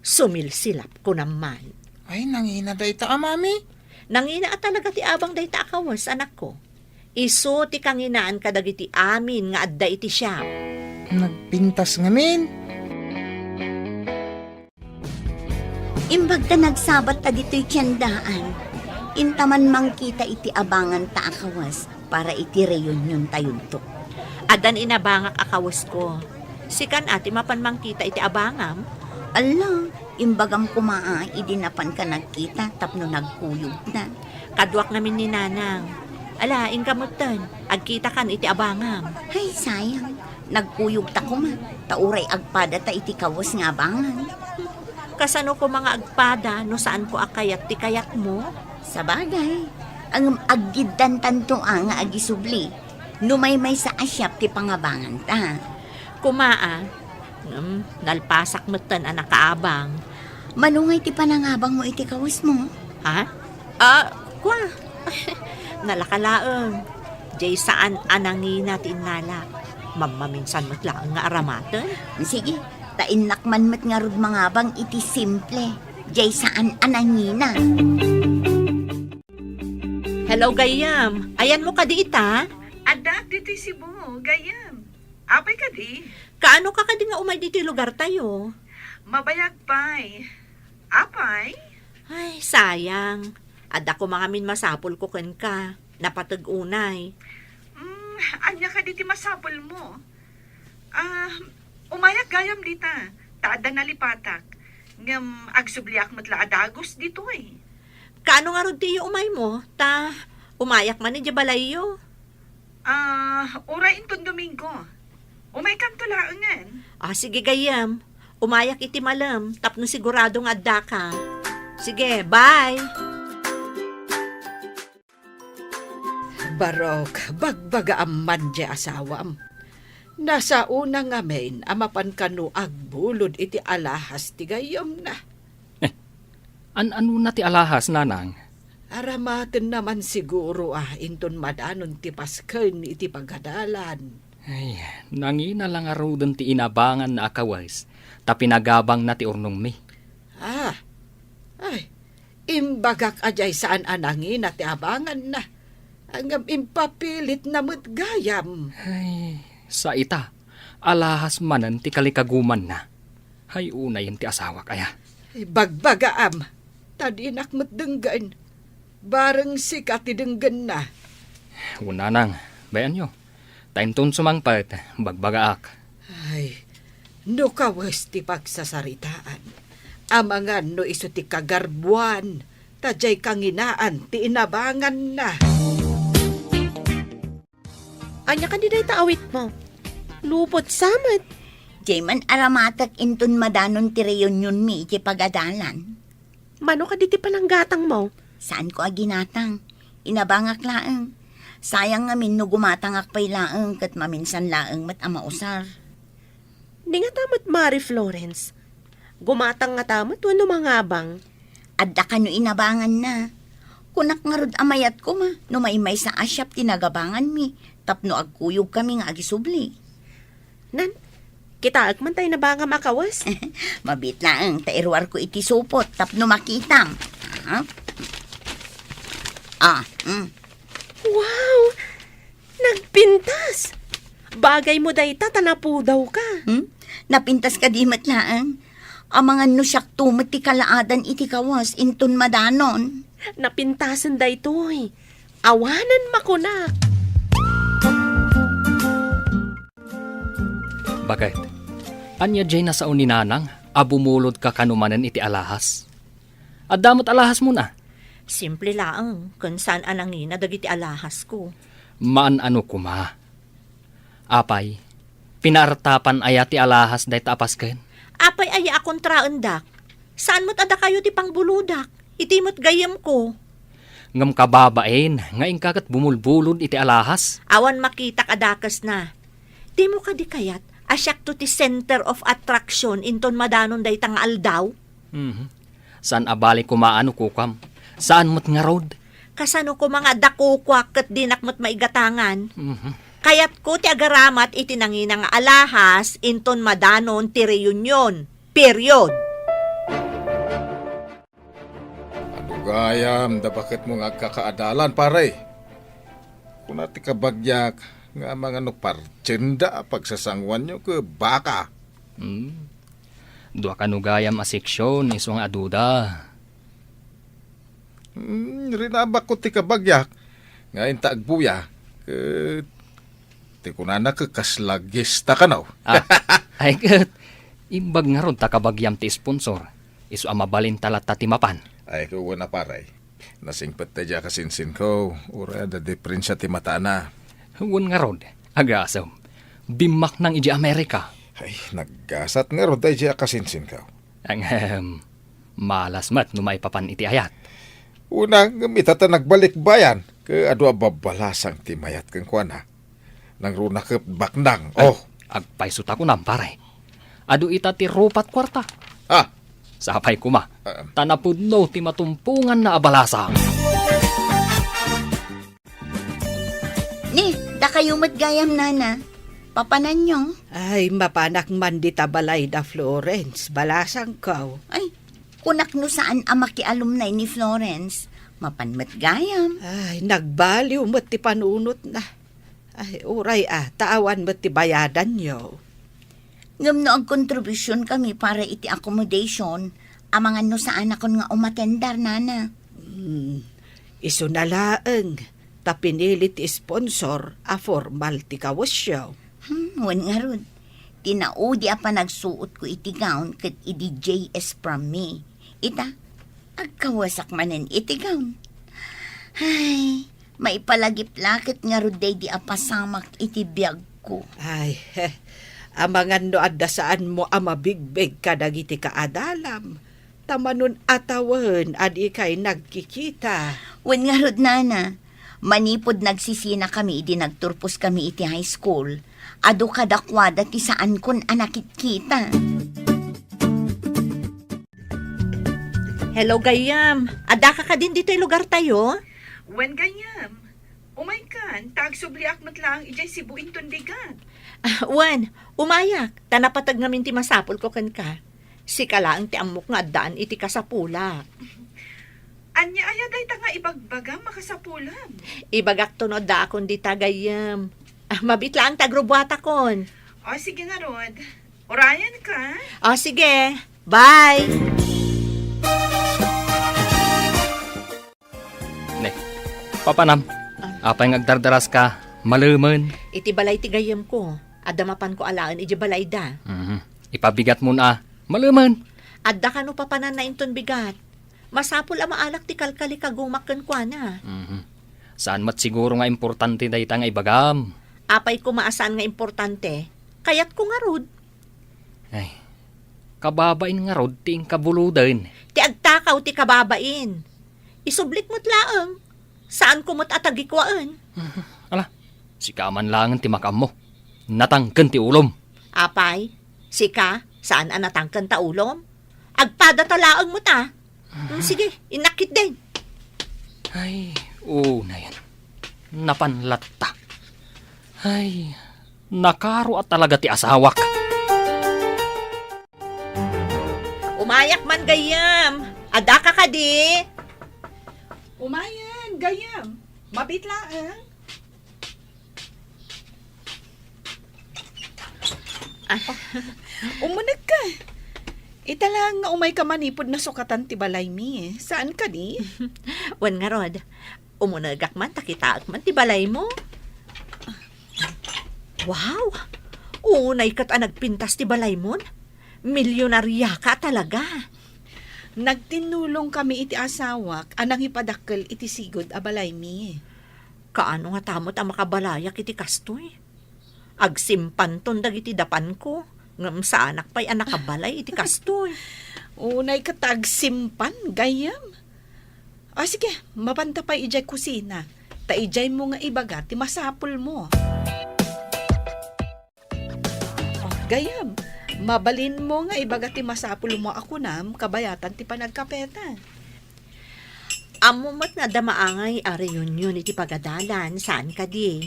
Sumilsilap, kunam man. Ay, nangina dayta a, Mami. Nangina a talaga ti abang dayta a kawes, anakko. Isu ti kanginaan kadagiti amin nga adda iti siak. Nagpintas ngamin. Imbag ta nagsabat ta ditoy tiendaan, inta man mangkita iti abanganta a kawes para iti reunion tayonto. Addan inabangak a kawesko. Sikan a ti mapan mangkita iti abangam? Alla, imbagam koma a idi napanka nagkita tapno nagkuyogta. Kaduak ngamin ni Nanang. Ala, inka metten, agkitakan iti abangam. Ay, sayang. Nagkuyogta koma, ta uray agpadata iti kawes nga abangan. Kasano koma nga agpada no saanko a kayat ti kayatmo? Sabagay, ngem aggiddantanto a nga agisubli no maymaysa a siak ti pangabanganta. Koma a, ngem nalpasak metten a nakaabang. Mano ngay ti panangabangmo iti kawesmo? Ha? Ah, kua. Nalaka laeng. Jay saan a nangina ti innalak. Mammaminsan met laeng nga aramaten. Sige, ta innak man met ngarud mangabang iti simple. Jay saan a nangina. Hello, gayyem. Ayanmo kadi ita? Adda ditoy Cebu, gayyem. Apay kadi? Kaano ka kadi nga umay ditoy lugartayo? Mabayag pay. Apay? Ay, sayang. Adda koma ngamin masapulko kenka. Napateg unay. Mm, ania kadi ti masapulmo? Ah, umayak gayam dita, ta adda nalipatak. Ngem agsubliak met la a dagus ditoy. Kaano ngarud ti iyo umaymo? Ta umayak man idiay balayyo. Ah, uray inton Domingo. Umaykanto laengen. Ah, sige gayyem. Umayak iti malem tapno sigurado nga addaka. Sige, bye! Barok, bagbagaam man diay asawam. Nasaona ngamin a mapan kano agbulod iti alahas ti gayyemna. Eh, an-anona ti alahas, nanang? Aramatenna man siguro a inton madanon ti pasken iti pagadalan. Ay, nangina la ngaruden ti inabanganna a kawes, ta pinagabangna ti urnongmi. Ah, ay, imbagak a diay saan a nangina ti abanganna. Ngem impapilitna met gayam. Ay, sa ita, alahas manen ti kalikagumanna. Hay unayen ti asawak aya. Ibagbagaam, ta dinak met denggen. Bareng sika ti denggenna. Wen nanang, bay-anyo. Ta inton sumangpet, bagbagaak. Ay, no kawes ti pagsasaritaan, amangan no isu ti kagarbuan, ta diay kanginaan ti inabanganna. Ania kadi dayta awitmo? Lupot sa met. Diay man aramatek inton madanon ti reunionmi iti pagadalan. Mano kadi ti pananggatangmo? Saanko a ginatang. Inabangak laeng. Sayang ngamin no gumatangak pay laeng ket maminsan laeng met a mausar. Ni ngata met, Mari Florence, gumatang ngata met wenno mangabang? Adda kano inabanganna. Kunak ngarud a mayat koma no maymaysa a siak ti nagabanganmi tapno agkuyogkami nga agisubli. Nan, kitaek man tay nabangam a kawes? Mabiit laeng ta iruarko iti supot tapno makitam. Ah? Ah, mm. Wow! Nagpintas! Bagaymo dayta ta napudawka. Hmm? Napintas kadi met laeng? Amangan no siakto met ti kalaadan iti kawes inton madanon. Napintasen daytoy. Awanen makunak. Baket, ania diay nasao ni Nanang a bumulodka kano manen iti alahas? Adda met alahasmon a? Simple laeng, ken saan a nangina dagiti alahasko. Maan-ano koma. Apay, pinaartapan aya ti alahas dayta a pasken? Apay aya a kontraendak? Saan met a dakayo ti pangbulodak? Iti met gayyemko. Ngem kababain nga inka ket bumulbulod iti alahas? Awan makitak a dakesna. Dimo kadi kayat a siakto ti center of attraction inton madanon dayta nga aldaw? Mhm. Saan a bale koma no kukam. Saan met ngarud? Kasano koma nga adda kukuak ket dinak met maigatangan? Mhm. Kayatko ti agaramat iti nangina nga alahas inton madanon ti reunion. Period. Adu gayam da baketmo nga agkakaadalan, pare. Kuna ti kabagiak nga amangan no partienda a pagsasanguanyo ket baka. Hmm. Dua kano gayam a seksyon isu nga aduda. Hmm, rinabakko ti kabagiak nga inta agbuya ket ti kunana ket kasla gesta kano. Ah, ay ket imbag ngarud ta kabagiam ti sponsor. Isu a mabalinta latta ti mapan. Ay, ket wen a pare. Nasingpet ta idiay a kasinsinko, uray adda diferensia ti matana. Wen ngarud, agasem. Bimmaknang idiay Amerika. Ay, naggasat ngarud ta idiay a kasinsinko. Ang, ehem, Malas met no maipapan iti ayat. Una, ngem ita ta nagbalikbayan, ket adu a babbalasang ti mayat kenkuana. Nangruna ket baknang. Ay, oh, agpayso ta kunam, pare. Adu ita ti rupat kuarta. Ah. Sapay koma. Ah. Ta napudno ti matumponganna a balasang. Ni, dakayo met gayam, nana. Papananyo? Ay, mapanak man dita balay da Florence, balasangko. Ay, kunak no saan a makialumnay ni Florence. Mapan met gayam. Ay, nagbaliw met ti panunotna. Ay, uray a, ta awan met ti bayadanyo. Ngem no agkontribusion kami para iti accommodation, amangan no saanakon nga umatender, nana. Hmm, isuna laeng, ta pinili ti sponsor a formal ti kawesyo. Hmm, wen ngarud, ti naudi a panagsuotko iti gown ket idi J S from me. Ita, agkawesak manen iti gown. Ay, maipalagip la ket ngarud daydi a pasamak iti biagko. Ay, amangan no adda saanmo a mabigbeg kadagiti kaadalam, ta manun-atawen a dikay nagkikita. Wen ngarud, nana, manipud nagsisinakami idi nagturposkami iti high school, adu kadakuada ti saankon a nakitkita. Hello, gayyem. Addaka kadin ditoy lugartayo? Wen, gayyem. Umaykan, ta agsubliak met laeng idiay Cebu inton bigat. Ah, wen, umayak, ta napateg ngamin ti masapulko kenka. Sika laeng ti ammok nga addaan iti kasapulak. Ania aya dayta nga ibagbagam a kasapulam? Ibagakto no addaakon dita, gayyem. Ah, mabiit laeng ta agrubbuatakon. O, sige ngarud. Urayanka. O, sige. Bye! Ne, papanam. Ah. Apay nga agdardaraska, malemen? Iti balay ti gayyemko, adda mapanko alaen idiay balayda. Mhm. Ipabigatmon a, malemen? Adda kano papananna inton bigat. Masapul a maalak ti kalkalikagumak kenkuana. Mhm. Saan met siguro nga importante dayta nga ibagam. Apay koma a saan nga importante? Kayatko ngarud. Ay, kababain ngarud ti inkabuloden. Ti agtakaw ti kababain. Isublik met laeng. Saanko met a tagikuaen. Mhm. Ala, sika man laengen ti makaammo. Natangken ti ulom. Apay, sika, saan a natangken ta ulom? Agpada ta laeng met a. Mm, sige, innak ketdin. Ay, unayen. Napan latta. Ay, nakaro a talaga ti asawak. Umayak man gayyem. Addaka kadi? Umayen, gayyem. Mabiit laeng. Ah. Umunegka. Ita laeng nga umayka manipud nasukatan ti balaymi. Saan kadi? Wen ngarud, umunegak man ta kitaek man ti balaymo. Wow! Unay ket a nagpintas ti balaymon. Milyonariaka talaga. Nagtinnulongkami iti asawak a nangipadakkel iti sigud a balaymi. Kaano ngata met a makabalayak iti kastoy? Agsimpanton dagiti dapanko, ngem saanak pay a nakabalay iti kastoy. Unay ket ta agsimpan, gayyem. O, sige, mapanta pay idiay kusina. Ta idiaymo nga ibaga ti masapulmo. O, gayyem, mabalinmo nga ibaga ti masapulmo a kunam kabayatan ti panagkapeta. Ammo met nga adda maangay a reunion iti pagadalan, saan kadi?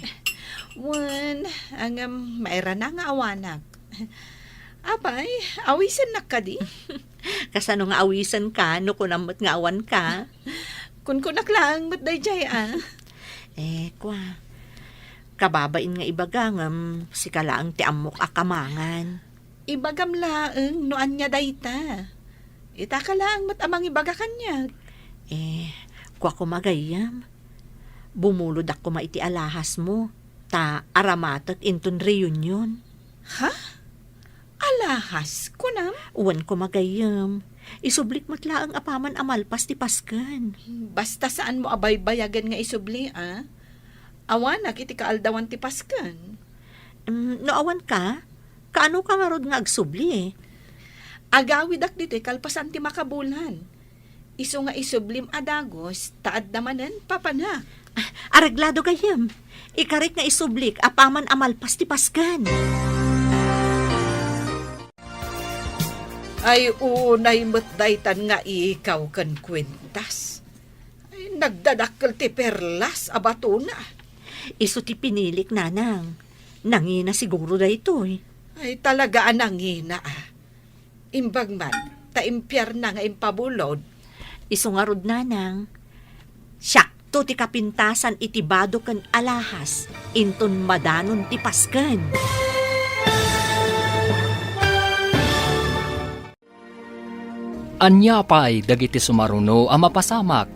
Wen, ngem mairana nga awanak. Apay, awisennak kadi? Kasano nga awisenka no kunam met nga awanka? Kunkunak laeng met daydiay a. Eh, kua. Kababain nga ibaga ngem sika laeng ti ammok a kamangan. Ibagam laeng no ania dayta. Itaka laeng met a mangibaga kaniak. Eh, kua koma gayyem. Bumulodak koma iti alahasmo, ta aramatek inton reunion. Ha? Alahas, kunam? Wen koma gayyem. Isublik met laeng apaman a malpas ti Pasken. Basta saanmo a baybayagen nga isubli, a? Awanak iti kaaldawan ti Pasken. Mm, no awanka, kaanoka ngarud nga agsubli? Agawidak ditoy kalpasan ti makabulan. Isu nga isublim a dagus, ta adda manen papanak. Ah, areglado gayyem. Ikarik nga isublik apaman a malpas ti Pasken. Ay, unay met daytan nga ikaw ken kuentas. Ay, nagdadakkel ti perlas a batona. Isu ti pinilik, nanang. Nangina siguro daytoy. Ay, talaga a nangina, ah. Imbag man, ta impiarna nga impabulod. Isu ngarud, nanang, siakto ti kapintasan iti bado ken alahas, inton madanon ti Pasken. Ania pay dagiti sumaruno a mapasamak?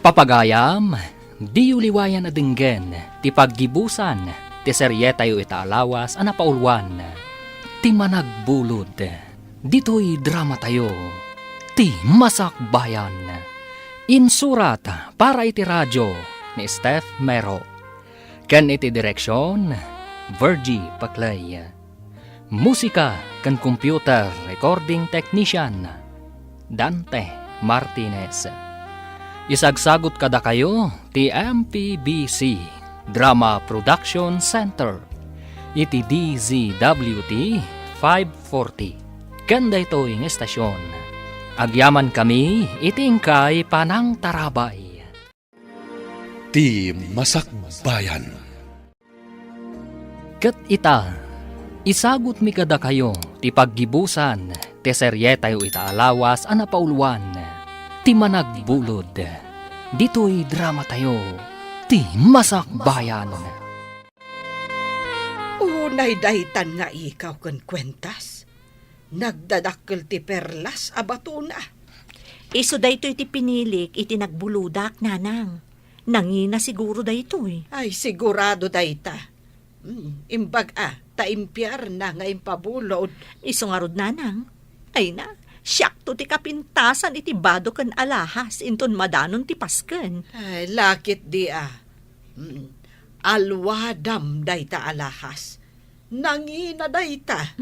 Papagayam, diyo liwayan a denggen ti paggibusan ti serietayo ita a lawas a napauluan, Ti Managbulod. Ditoy dramatayo, Ti Masakbayan. Insurat para iti radio ni Steph Mero. Ken iti direksion, Virgie Paclay. Musika ken computer recording technician, Dante Martinez. Isagsagut kadakayo ti M P B C Drama Production Center iti D Z W T five forty ken daytoy nga estasion. Agyamankami iti inkay panangtarabay. Ti Masakbayan. Ket ita, isagutmi kadakayo ti paggibusan ti serietayo ita a lawas a napauluan, Ti Managbulod, ditoy dramatayo, Ti Masakbayan. Unay daytan nga ikaw ken kuentas. Nagdadakkel ti perlas a batona. Isu daytoy ti pinilik iti nagbulodak, nanang. Nangina siguro daytoy. Ay, sigurado dayta. Hmm, imbag a, ta impiarna nga impabulod. Isu ngarud, nanang. Ay na, siakto ti kapintasan iti bado ken alahas inton madanon ti Pasken. Ay, lakit di a. Hmm, alwadam dayta alahas. Nangina dayta.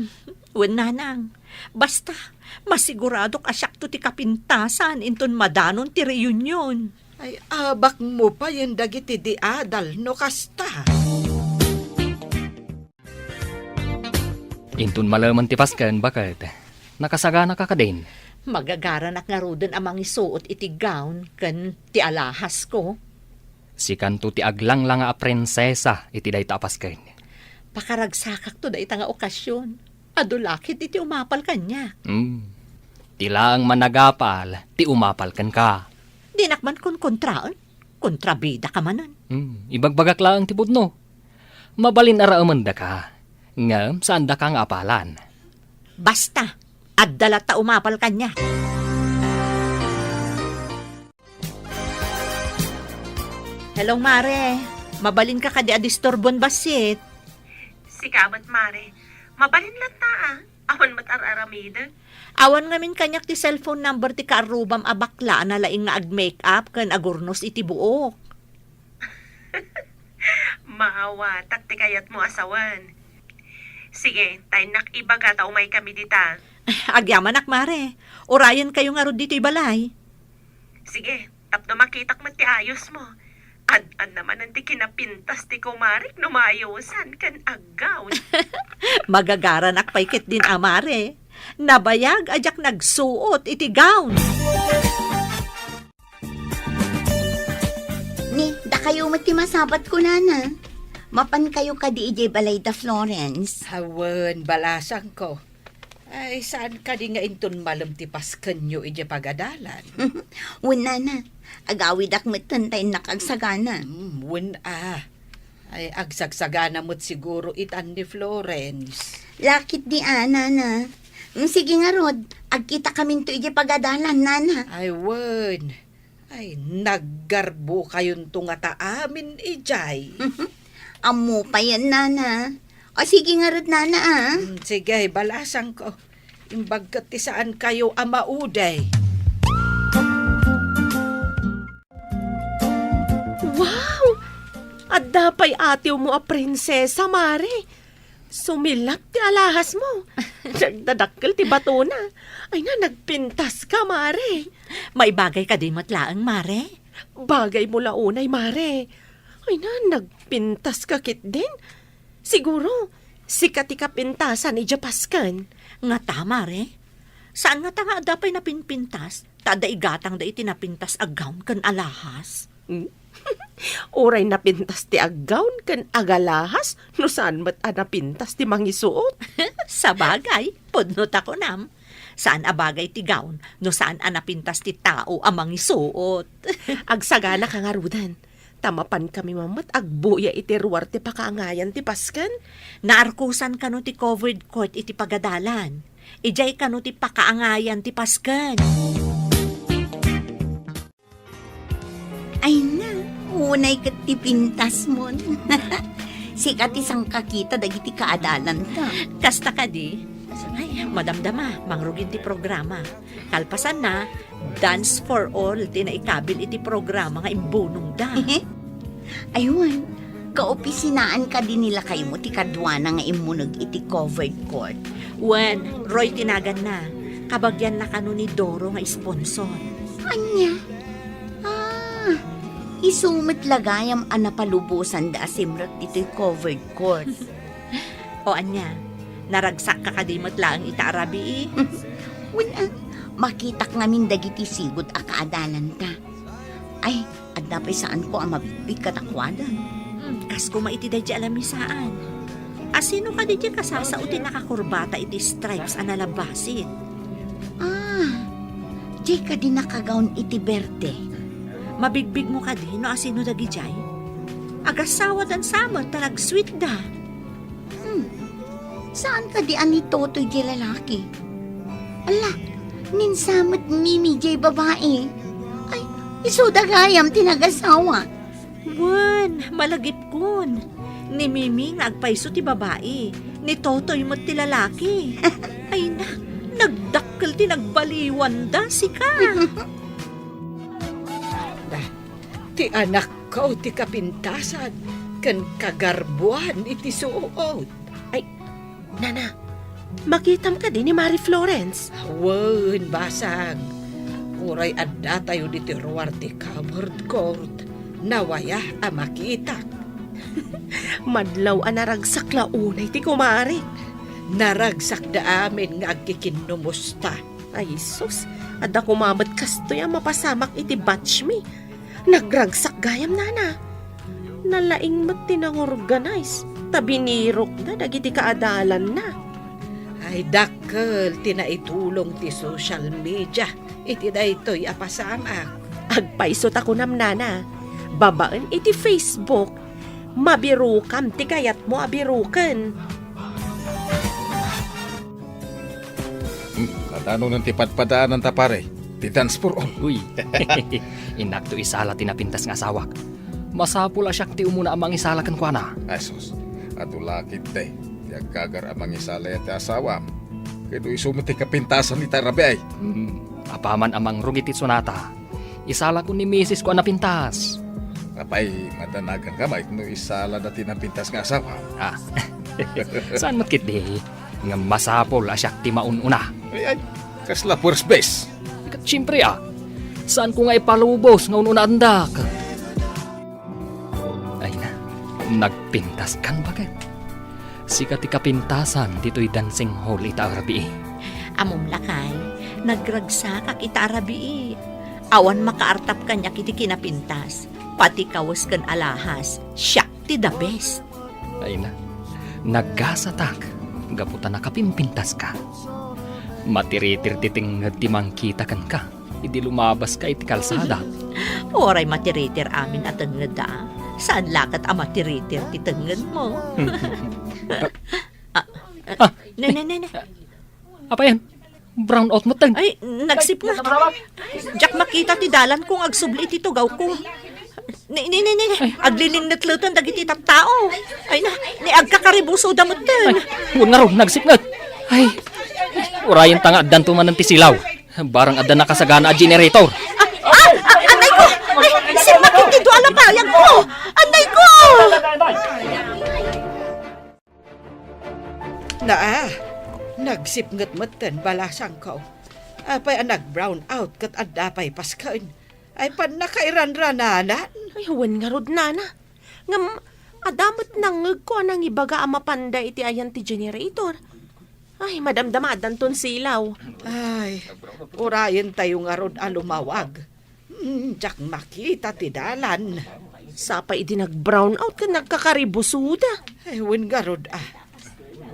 Wen, nanang. Basta, masiguradok a siakto ti kapintasan inton madanon ti reunion. Ay, abakmo payen dagiti di adal no kasta. Inton malemen ti Pasken, baket, nakasaganaka kadin? Magagaranak ngaruden a mangisuot iti gown ken ti alahasko. Sikanto ti aglanglanga a prinsesa iti dayta a Pasken. Pakaragsakakto dayta nga okasion. Adu lakit iti umapal kaniak. Hmm. Ti laeng managapal ti umapal kenka. Dinak man konkontraen. Kontrabidaka manen. Hmm. Ibagbagak laeng ti pudno. Mabalin a raemendaka, ngem saandaka nga apalan. Basta, adda latta umapal kaniak. Hello, Mare. Mabalinka kadi a disturbon bassit? Sika met, Mare. Mabalin latta, ah. Awan met ar-aramidek. Awan ngamin kaniak ti cellphone number ti kaarrubam a bakla a nalaing nga ag-makeup ken agurnos iti buok. Maawatak ti kayatmo a sawen. Sige, ta innak ibaga ta umaykami dita. Agyamanak, Mare. Urayenkayo ngarud ditoy balay. Sige, tapno makitak met ti ayosmo. Ad-adda manen ti kinapintas ti kumarek no maayusan ken aggown. Magagaranak pay ketdin a, Mare. Nabayag a diak nagsuot iti gown. Ni, dakayo met ti masabat, kunana. Mapankayo kadi idiay balay da Florence? Awan, balasangko. Ay, saan kadi nga inton malem ti paskenyo idiay pagadalan? Wen, nana, agawidak metten ta innak agsagana. Hmm, wen a. Ay, agsagsagana met siguro itan ni Florence. Lakit di a, nana. Mm, sige ngarud, agkitakaminto idiay pagadalan, nana. Ay, wen. Ay, naggarbo kayonto ngata amin idiay. Ammo payen, nana. O, sige ngarud, nana, a. Mm, sige, balasangko. Imbag ket ti saankayo a maudi. Wow! Adda pay atiwmo a prinsesa, Mare. Sumilak ti alahasmo. Nagdadakkel ti batona. Ay na, nagpintas ka, Mare. Maibagay kadi met laeng, Mare? Bagay mo la unay, Mare. Ay na, nagpintas ka ketdin. Siguro, sika ti kapintasan idiay Pasken. Ngata, Mare? Saan ngata nga adda pay napinpintas? Ta adda igatangda iti napintas a gown ken alahas. Hmm? Uray napintas ti aggown ken agalahas no saan met a napintas ti mangisuot. Sabagay, pudno ta kunam. Saan a bagay ti gown no saan a napintas ti tao a mangisuot. Agsaganaka ngaruden, ta mapankami met agbuya iti ruar ti pakaangayan ti Pasken. Naarkosan kano ti covered court iti pagadalan. Idiay kano ti pakaangayan ti Pasken. Ay na, unay ket ti pintasmon. Sika ti sangkakita dagiti kaadalanta. Kasta kadi? Ay, madamdama, mangrugin ti programa. Kalpasanna, Dance for All ti naikabil iti programa nga imbunongda. Ay wen, kaopisinaan kadi ni lakaymo ti kaduana nga immuneg iti covered court? Wen, Roy ti naganna. Kabagianna kano ni Doro nga sponsor. Ania? Ah, isu met la gayam a napalubosanda a simrek ditoy covered court. O ania, naragsakka kadi met laeng ita a rabii? Wen, ah, makitak ngamin dagiti sigud a kaadalanta. Ay, adda pay saanko a mabigbig kadakuada. Hmm, kas koma iti daydi a lamisaan. Asino kadi ti kasasao ti nakakurbata iti stripes a nalabasit? Ah, diay kadi nakagawn iti berde? Mabigbigmo kadi no asino dagidiay? Agassawadan sa met ta nagsweetda. Hmm. Saan kadi a ni Totoy diay lalaki? Ala, ni Mimi diay babai. Ay, isuda gayam ti nagasawa. Wen, malagipkon. Ni Mimi nga agpayso ti babai, ni Totoy met ti lalaki. Ay na, nagdakkel ti nagbaliwanda, sika. Ti anakko ti kapintasan ken kagarbuan iti suot. Ay, nana, makitam kadi ni Mari Florence? Wen, basag. Uray addatayo ditoy ruar ti covered court, nawaya a makitak. Madlaw a naragsak la unay ti kumarik. Naragsakda amin nga agkikinnumusta. Ay, sus, adda koma met kastoy a mapasamak iti batch mi. Nagragsak gayam, nana. Nalaing met ti nangorganize, ta binirokda dagiti kaadalanna. Ay, dakkel ti naitulong ti social media iti daytoy a pasamak. Agpayso ta kunam, nana, babaen iti Facebook, mabirokam ti kayatmo a biroken. Hmm, adda nunen ti padpadaananta, pare, ti dance for all. Uy, innakto isala ti napintas nga asawak. Masapul a siak ti umuna a mangisala kenkuana. Ay, sus, adu la ketdi ti aggagar a mangisala iti asawam. Ket isu met ti kapintasan ita a rabii. Hmm, apaman a mangrugit ti sonata, isalako ni misisko a napintas. Apay, madanaganka met no isalada ti napintas nga asawam? Ah, saan met ketdi? Ngem masapul a siak ti maun-una. Ay, ay, kasla first base. Ket siempre, a, saanko nga ipalubos nga un-unaandak. Ay na, nagpintaskan baket. Sika ti kapintasan ditoy dancing hall ita a rabii. Ammom lakay, nagragsakak ita a rabii. Awan makaartap kaniak iti kinapintas. Pati kawes ken alahas, siak ti the best. Ay na, nagasatak gapu ta nakapimpintaska. Matiritir ti tengnged ti mangkita kenka idi lumabaska iti kalsada. Uray matiritir amin a tengngedda, saan la ket a matiritir ti tengngedmo. Ah, ah, ne, ne, ne, ne. Apay, brown out metten. Ay, nagsipnget. Diak makita ti dalanko nga agsubli iti tugawko. Ni, ni, ni, ni, ni. Ay. Aglilinnetletan dagiti tattao. Ay na, ni agkakaribusoda metten. Ay, wen ngarud, nagsipnget. Ay, urayenta nga addanto manen ti silaw. Barang adda nakasagana a generator. Ah, ah, ah, anay ko! Ay, simmakit ti dua a lapayagko! Anay ko! Naa, nag Sipnget metten balasangko. Apay a nag-brown out ket adda pay pasken? Ay, pannakairanrananan. Ay, wen ngarud, nana. Ngem, adda met nangngegko a nangibaga a mapanda iti ayan ti generator. Ay, madamdamadanton silaw. Ay, urayentayo ngarud a lumawag. Hmm, diak makita ti dalan. Sapay idi nag-brown out ken nagkakaribusoda. Ay, wen ngarud, ah.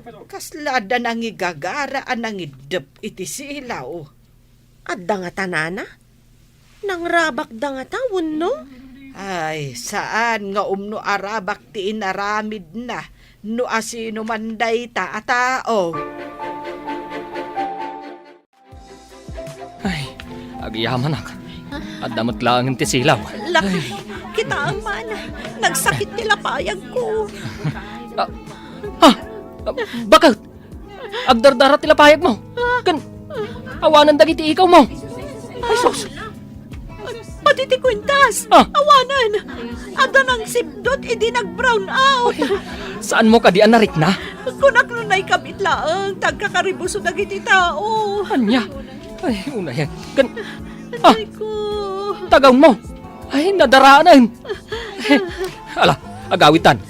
Kasla adda nangigagara a nangiddep iti silaw. Adda ngata, nana? Nangrabakda ngata wenno? Ay, saan nga umno a rabak ti inaramidna no asino man dayta a tao. Ay, agyamanak. Adda met laengen ti silaw. Lakay, kitaem man. Nagsakit ti lapayagko. Ah, ha? Ah, bakit? Agdardara ti lapayagmo. Ken awanen dagiti ikawmo. Ay, sus! Pati ti kwintas! Ah! Awanen! Adda nangsipdot idi nag-brown out! Ay, saanmo kadi a narikna? Kunak no naikabit laeng, ta agkakaribuso dagiti tao. Ania? Ay, unayen. Ken, ah! Aray ko. Tagawnmo! Ay, nadaranen! Ala, agawitan.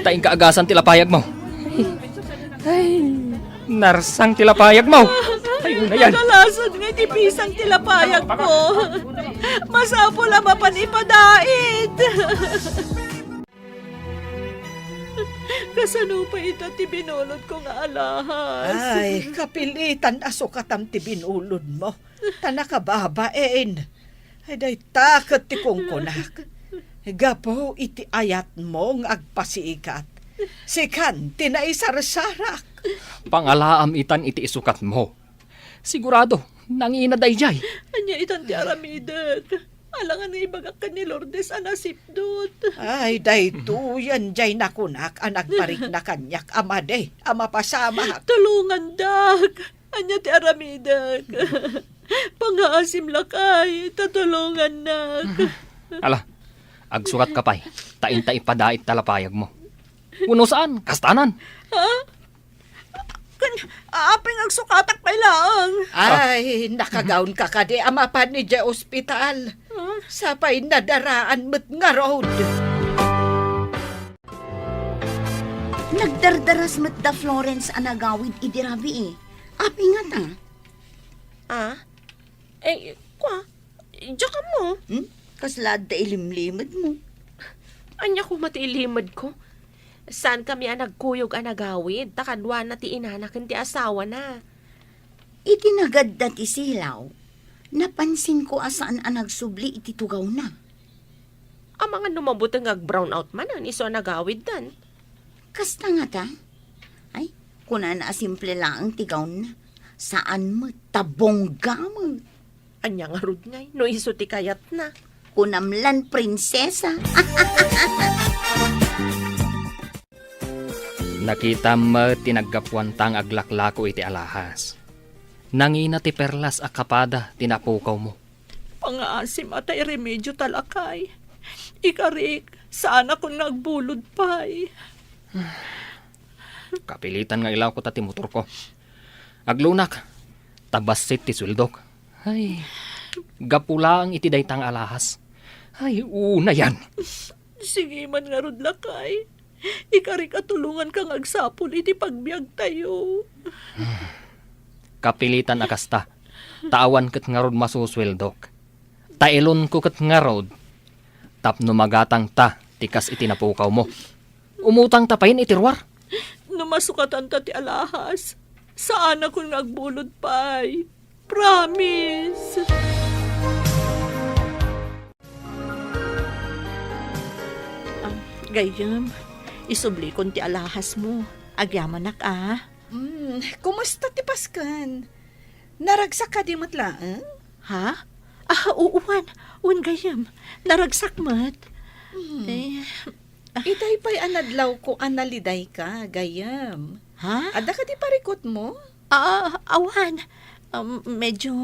Ta inka agasan ti lapayagmo. Ay, narsang ti lapayagmo. Ay, unayen. Nakalasod nga iti pisang ti lapayagko. Masapul a mapan ipadait. Kasano pay ita ti binulodko nga alahas? Ay, kapilitan a sukatam ti binulodmo. Ta nakababain. Ay, dayta ket ti kunkunak. Gapu iti ayatmo nga agpasikat, sikan ti naisarsarak. Pangalaam itan iti isukatmo. Sigurado, nangina daydiay. Ania itan ti aramidek? Alangan nga ibagak ken ni Lourdes a nasipdot. Ay, daytoyen diay nakunak a nagparikna kaniak a madi a mapasamak. Tulongandak. Ania ti aramidek? Pangaasim lakay, ta tulongannak. Ala, agsukatka pay, ta inta ipadait ta lapayagmo. Wenno saan, kastanan. Ha? Ken, apay nga agsukatak pay laeng? Ah. Ay, nakagawnka kadi a mapan idiay ospital. Ah. Sapay nadaraan met ngarud. Nagdardaras met da Florence a nagawid idi rabii. Apay ngata? Ah? Eh, kua, diak ammo. Hmm? Kasla adda ilimlimedmo? Ania koma ti ilimedko? Saankami a nagkuyog a nagawid, ta kaduana ti inana ken ti asawana. Iti nagadda ti silaw, napansinko a saan a nagsubli iti tugawna. Amangan no mabuteng nga ag-brown out manen isu a nagawiddan. Kasta ngata? Ay, kunana a simple laeng ti gownna. Saan met, ta bongga met. Ania ngarud ngay no isu ti kayatna? Kunam lan prinsesa. Nakitam met ti naggapuanta nga aglaklako iti alahas. Nangina ti perlas a kapada ti napukawmo. Pangaasim a ta iremedio ta lakay. Ikarik, saanakon nga agbulod pay. Kapilitan nga ilawko ta ti motorko. Aglunak, ta bassit ti sueldok. Ay, gapu laeng iti dayta nga alahas. Ay, unayan. Sige man ngarud, lakay. Ikarik a tulonganka nga agsapul iti pagbiagtayo. Kapilitan a kasta, ta awan ket ngarud masusueldok. Ta ilonko ket ngarud, tapno magatangta ti kas iti napukawmo. Umutangta payen iti ruar. No masukatanta ti alahas, saanakon nga agbulod pay. Promise! Ah, gayyem, isublikon ti alahasmo. Agyamanak, a. Hmm, kumusta ti pasken? Naragsak kadi met laeng? Ha? Ah, oo, wen. Wen, gayyem. Naragsak met. Hmm. Eh, ah. Itay pay a nadlawko a nalidayka, gayyem. Ha? Adda kadi parikutmo? Ah, awan. Um, medyo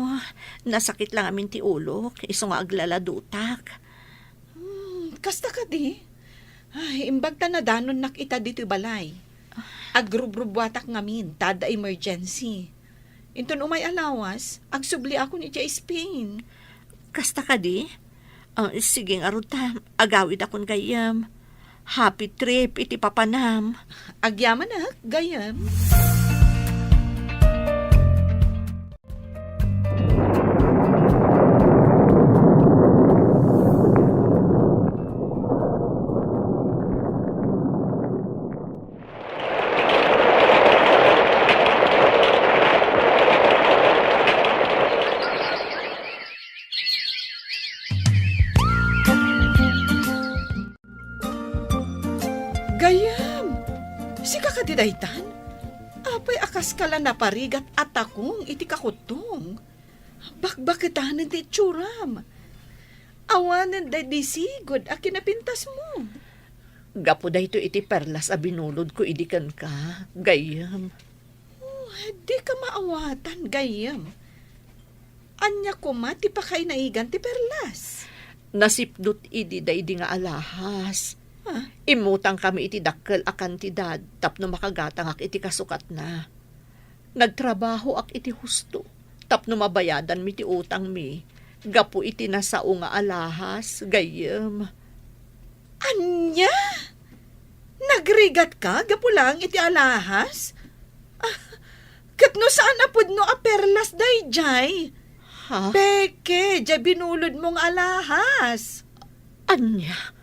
nasakit lang amin ti ulok, isu nga aglaladutak. Hmm, kasta kadi? Ay, imbag ta nadanonnak ita ditoy balay. Agrubrubuatak ngamin, ta adda emergency. Inton umay a lawas, agsubliakon idiay Spain. Kasta kadi? Ah, sige ngarud ta, agawidakon gayyem. Happy trip iti papanam. Agyamanak, gayyem. Gayyem, sika kadi daytan? Apay a kaska la naparigat a takong iti kakuttong? Bakbaketanen ti itsuram. Awanen daydi sigud a kinapintasmo. Gapu daytoy iti perlas a binulodko idi kenka, gayyem. Oh, dika maawatan, gayyem. Ania koma ti pakainaigan ti perlas? Nasipdut idi daydi nga alahas. Ah? Immutangkami iti dakkel a kantidad tapno makagatangak iti kasukatna. Nagtrabahoak iti husto tapno mabayadanmi ti utangmi gapu iti nasao nga alahas, gayyem. Ania? Nagrigatka gapu laeng iti alahas? Ah, ket no saan a pudno a perlas daydiay? Ha? Peke, diay binulodmo nga alahas. Ania?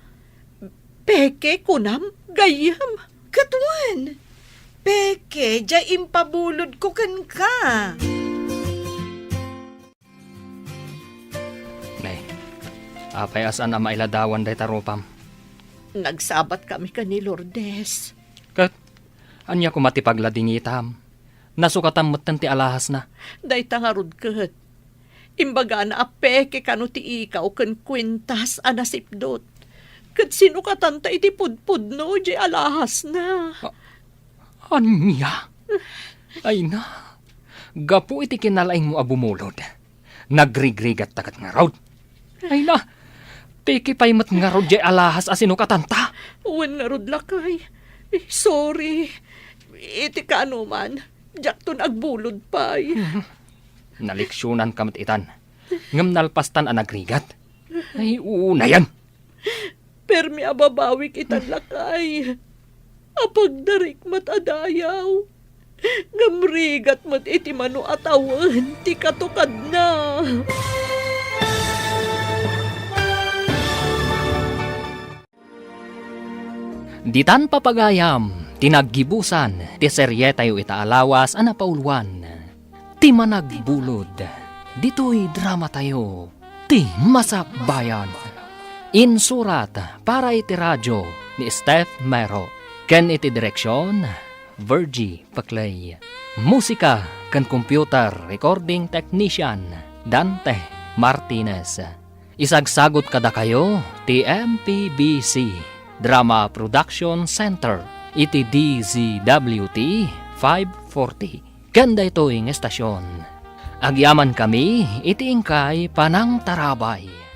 Peke, kunam, gayyem? Ket wen, peke, diay impabulodko kenka. Nay, apay a saan a mailadawan dayta rupam? Nagsabatkami ken ni Lourdes. Ket, ania koma ti pagladingitam? Nasukatan metten ti alahasna. Dayta ngarud ket. Imbagana a peke kano ti ikaw ken kuentas a nasipdut. Ket sinukatanta iti pudpudno diay alahasna. A-, ania? Ay na, gapu iti kinalaingmo a bumulod, nagrigrigatta ket ngarud. Ay na, peke pay met ngarud diay alahas a sinukatanta. Wen ngarud, lakay. Eh, sorry. Iti kaanoman, diakton agbulod pay. Naleksionanka met itan. Ngem nalpastan a nagrigat. Ay, unayen. Permi a babawik itan, lakay. Apagdarik met a dayaw. Ngem rigat met iti mano a tawen ti katukadna. Ditan papagayam ti naggibusan ti serietayo ita a lawas a napauluan ti Managbulod ditoy dramatayo, Ti Masakbayan. Insurat para iti radio ni Steph Mero ken iti direksion, Virgie Paclay. Musika ken computer recording technician, Dante Martinez. Isagsagut kadakayo ti M P B C Drama Production Center iti D Z W T five forty. Ken daytoy nga estasion, agyamankami iti inkay panangtarabay.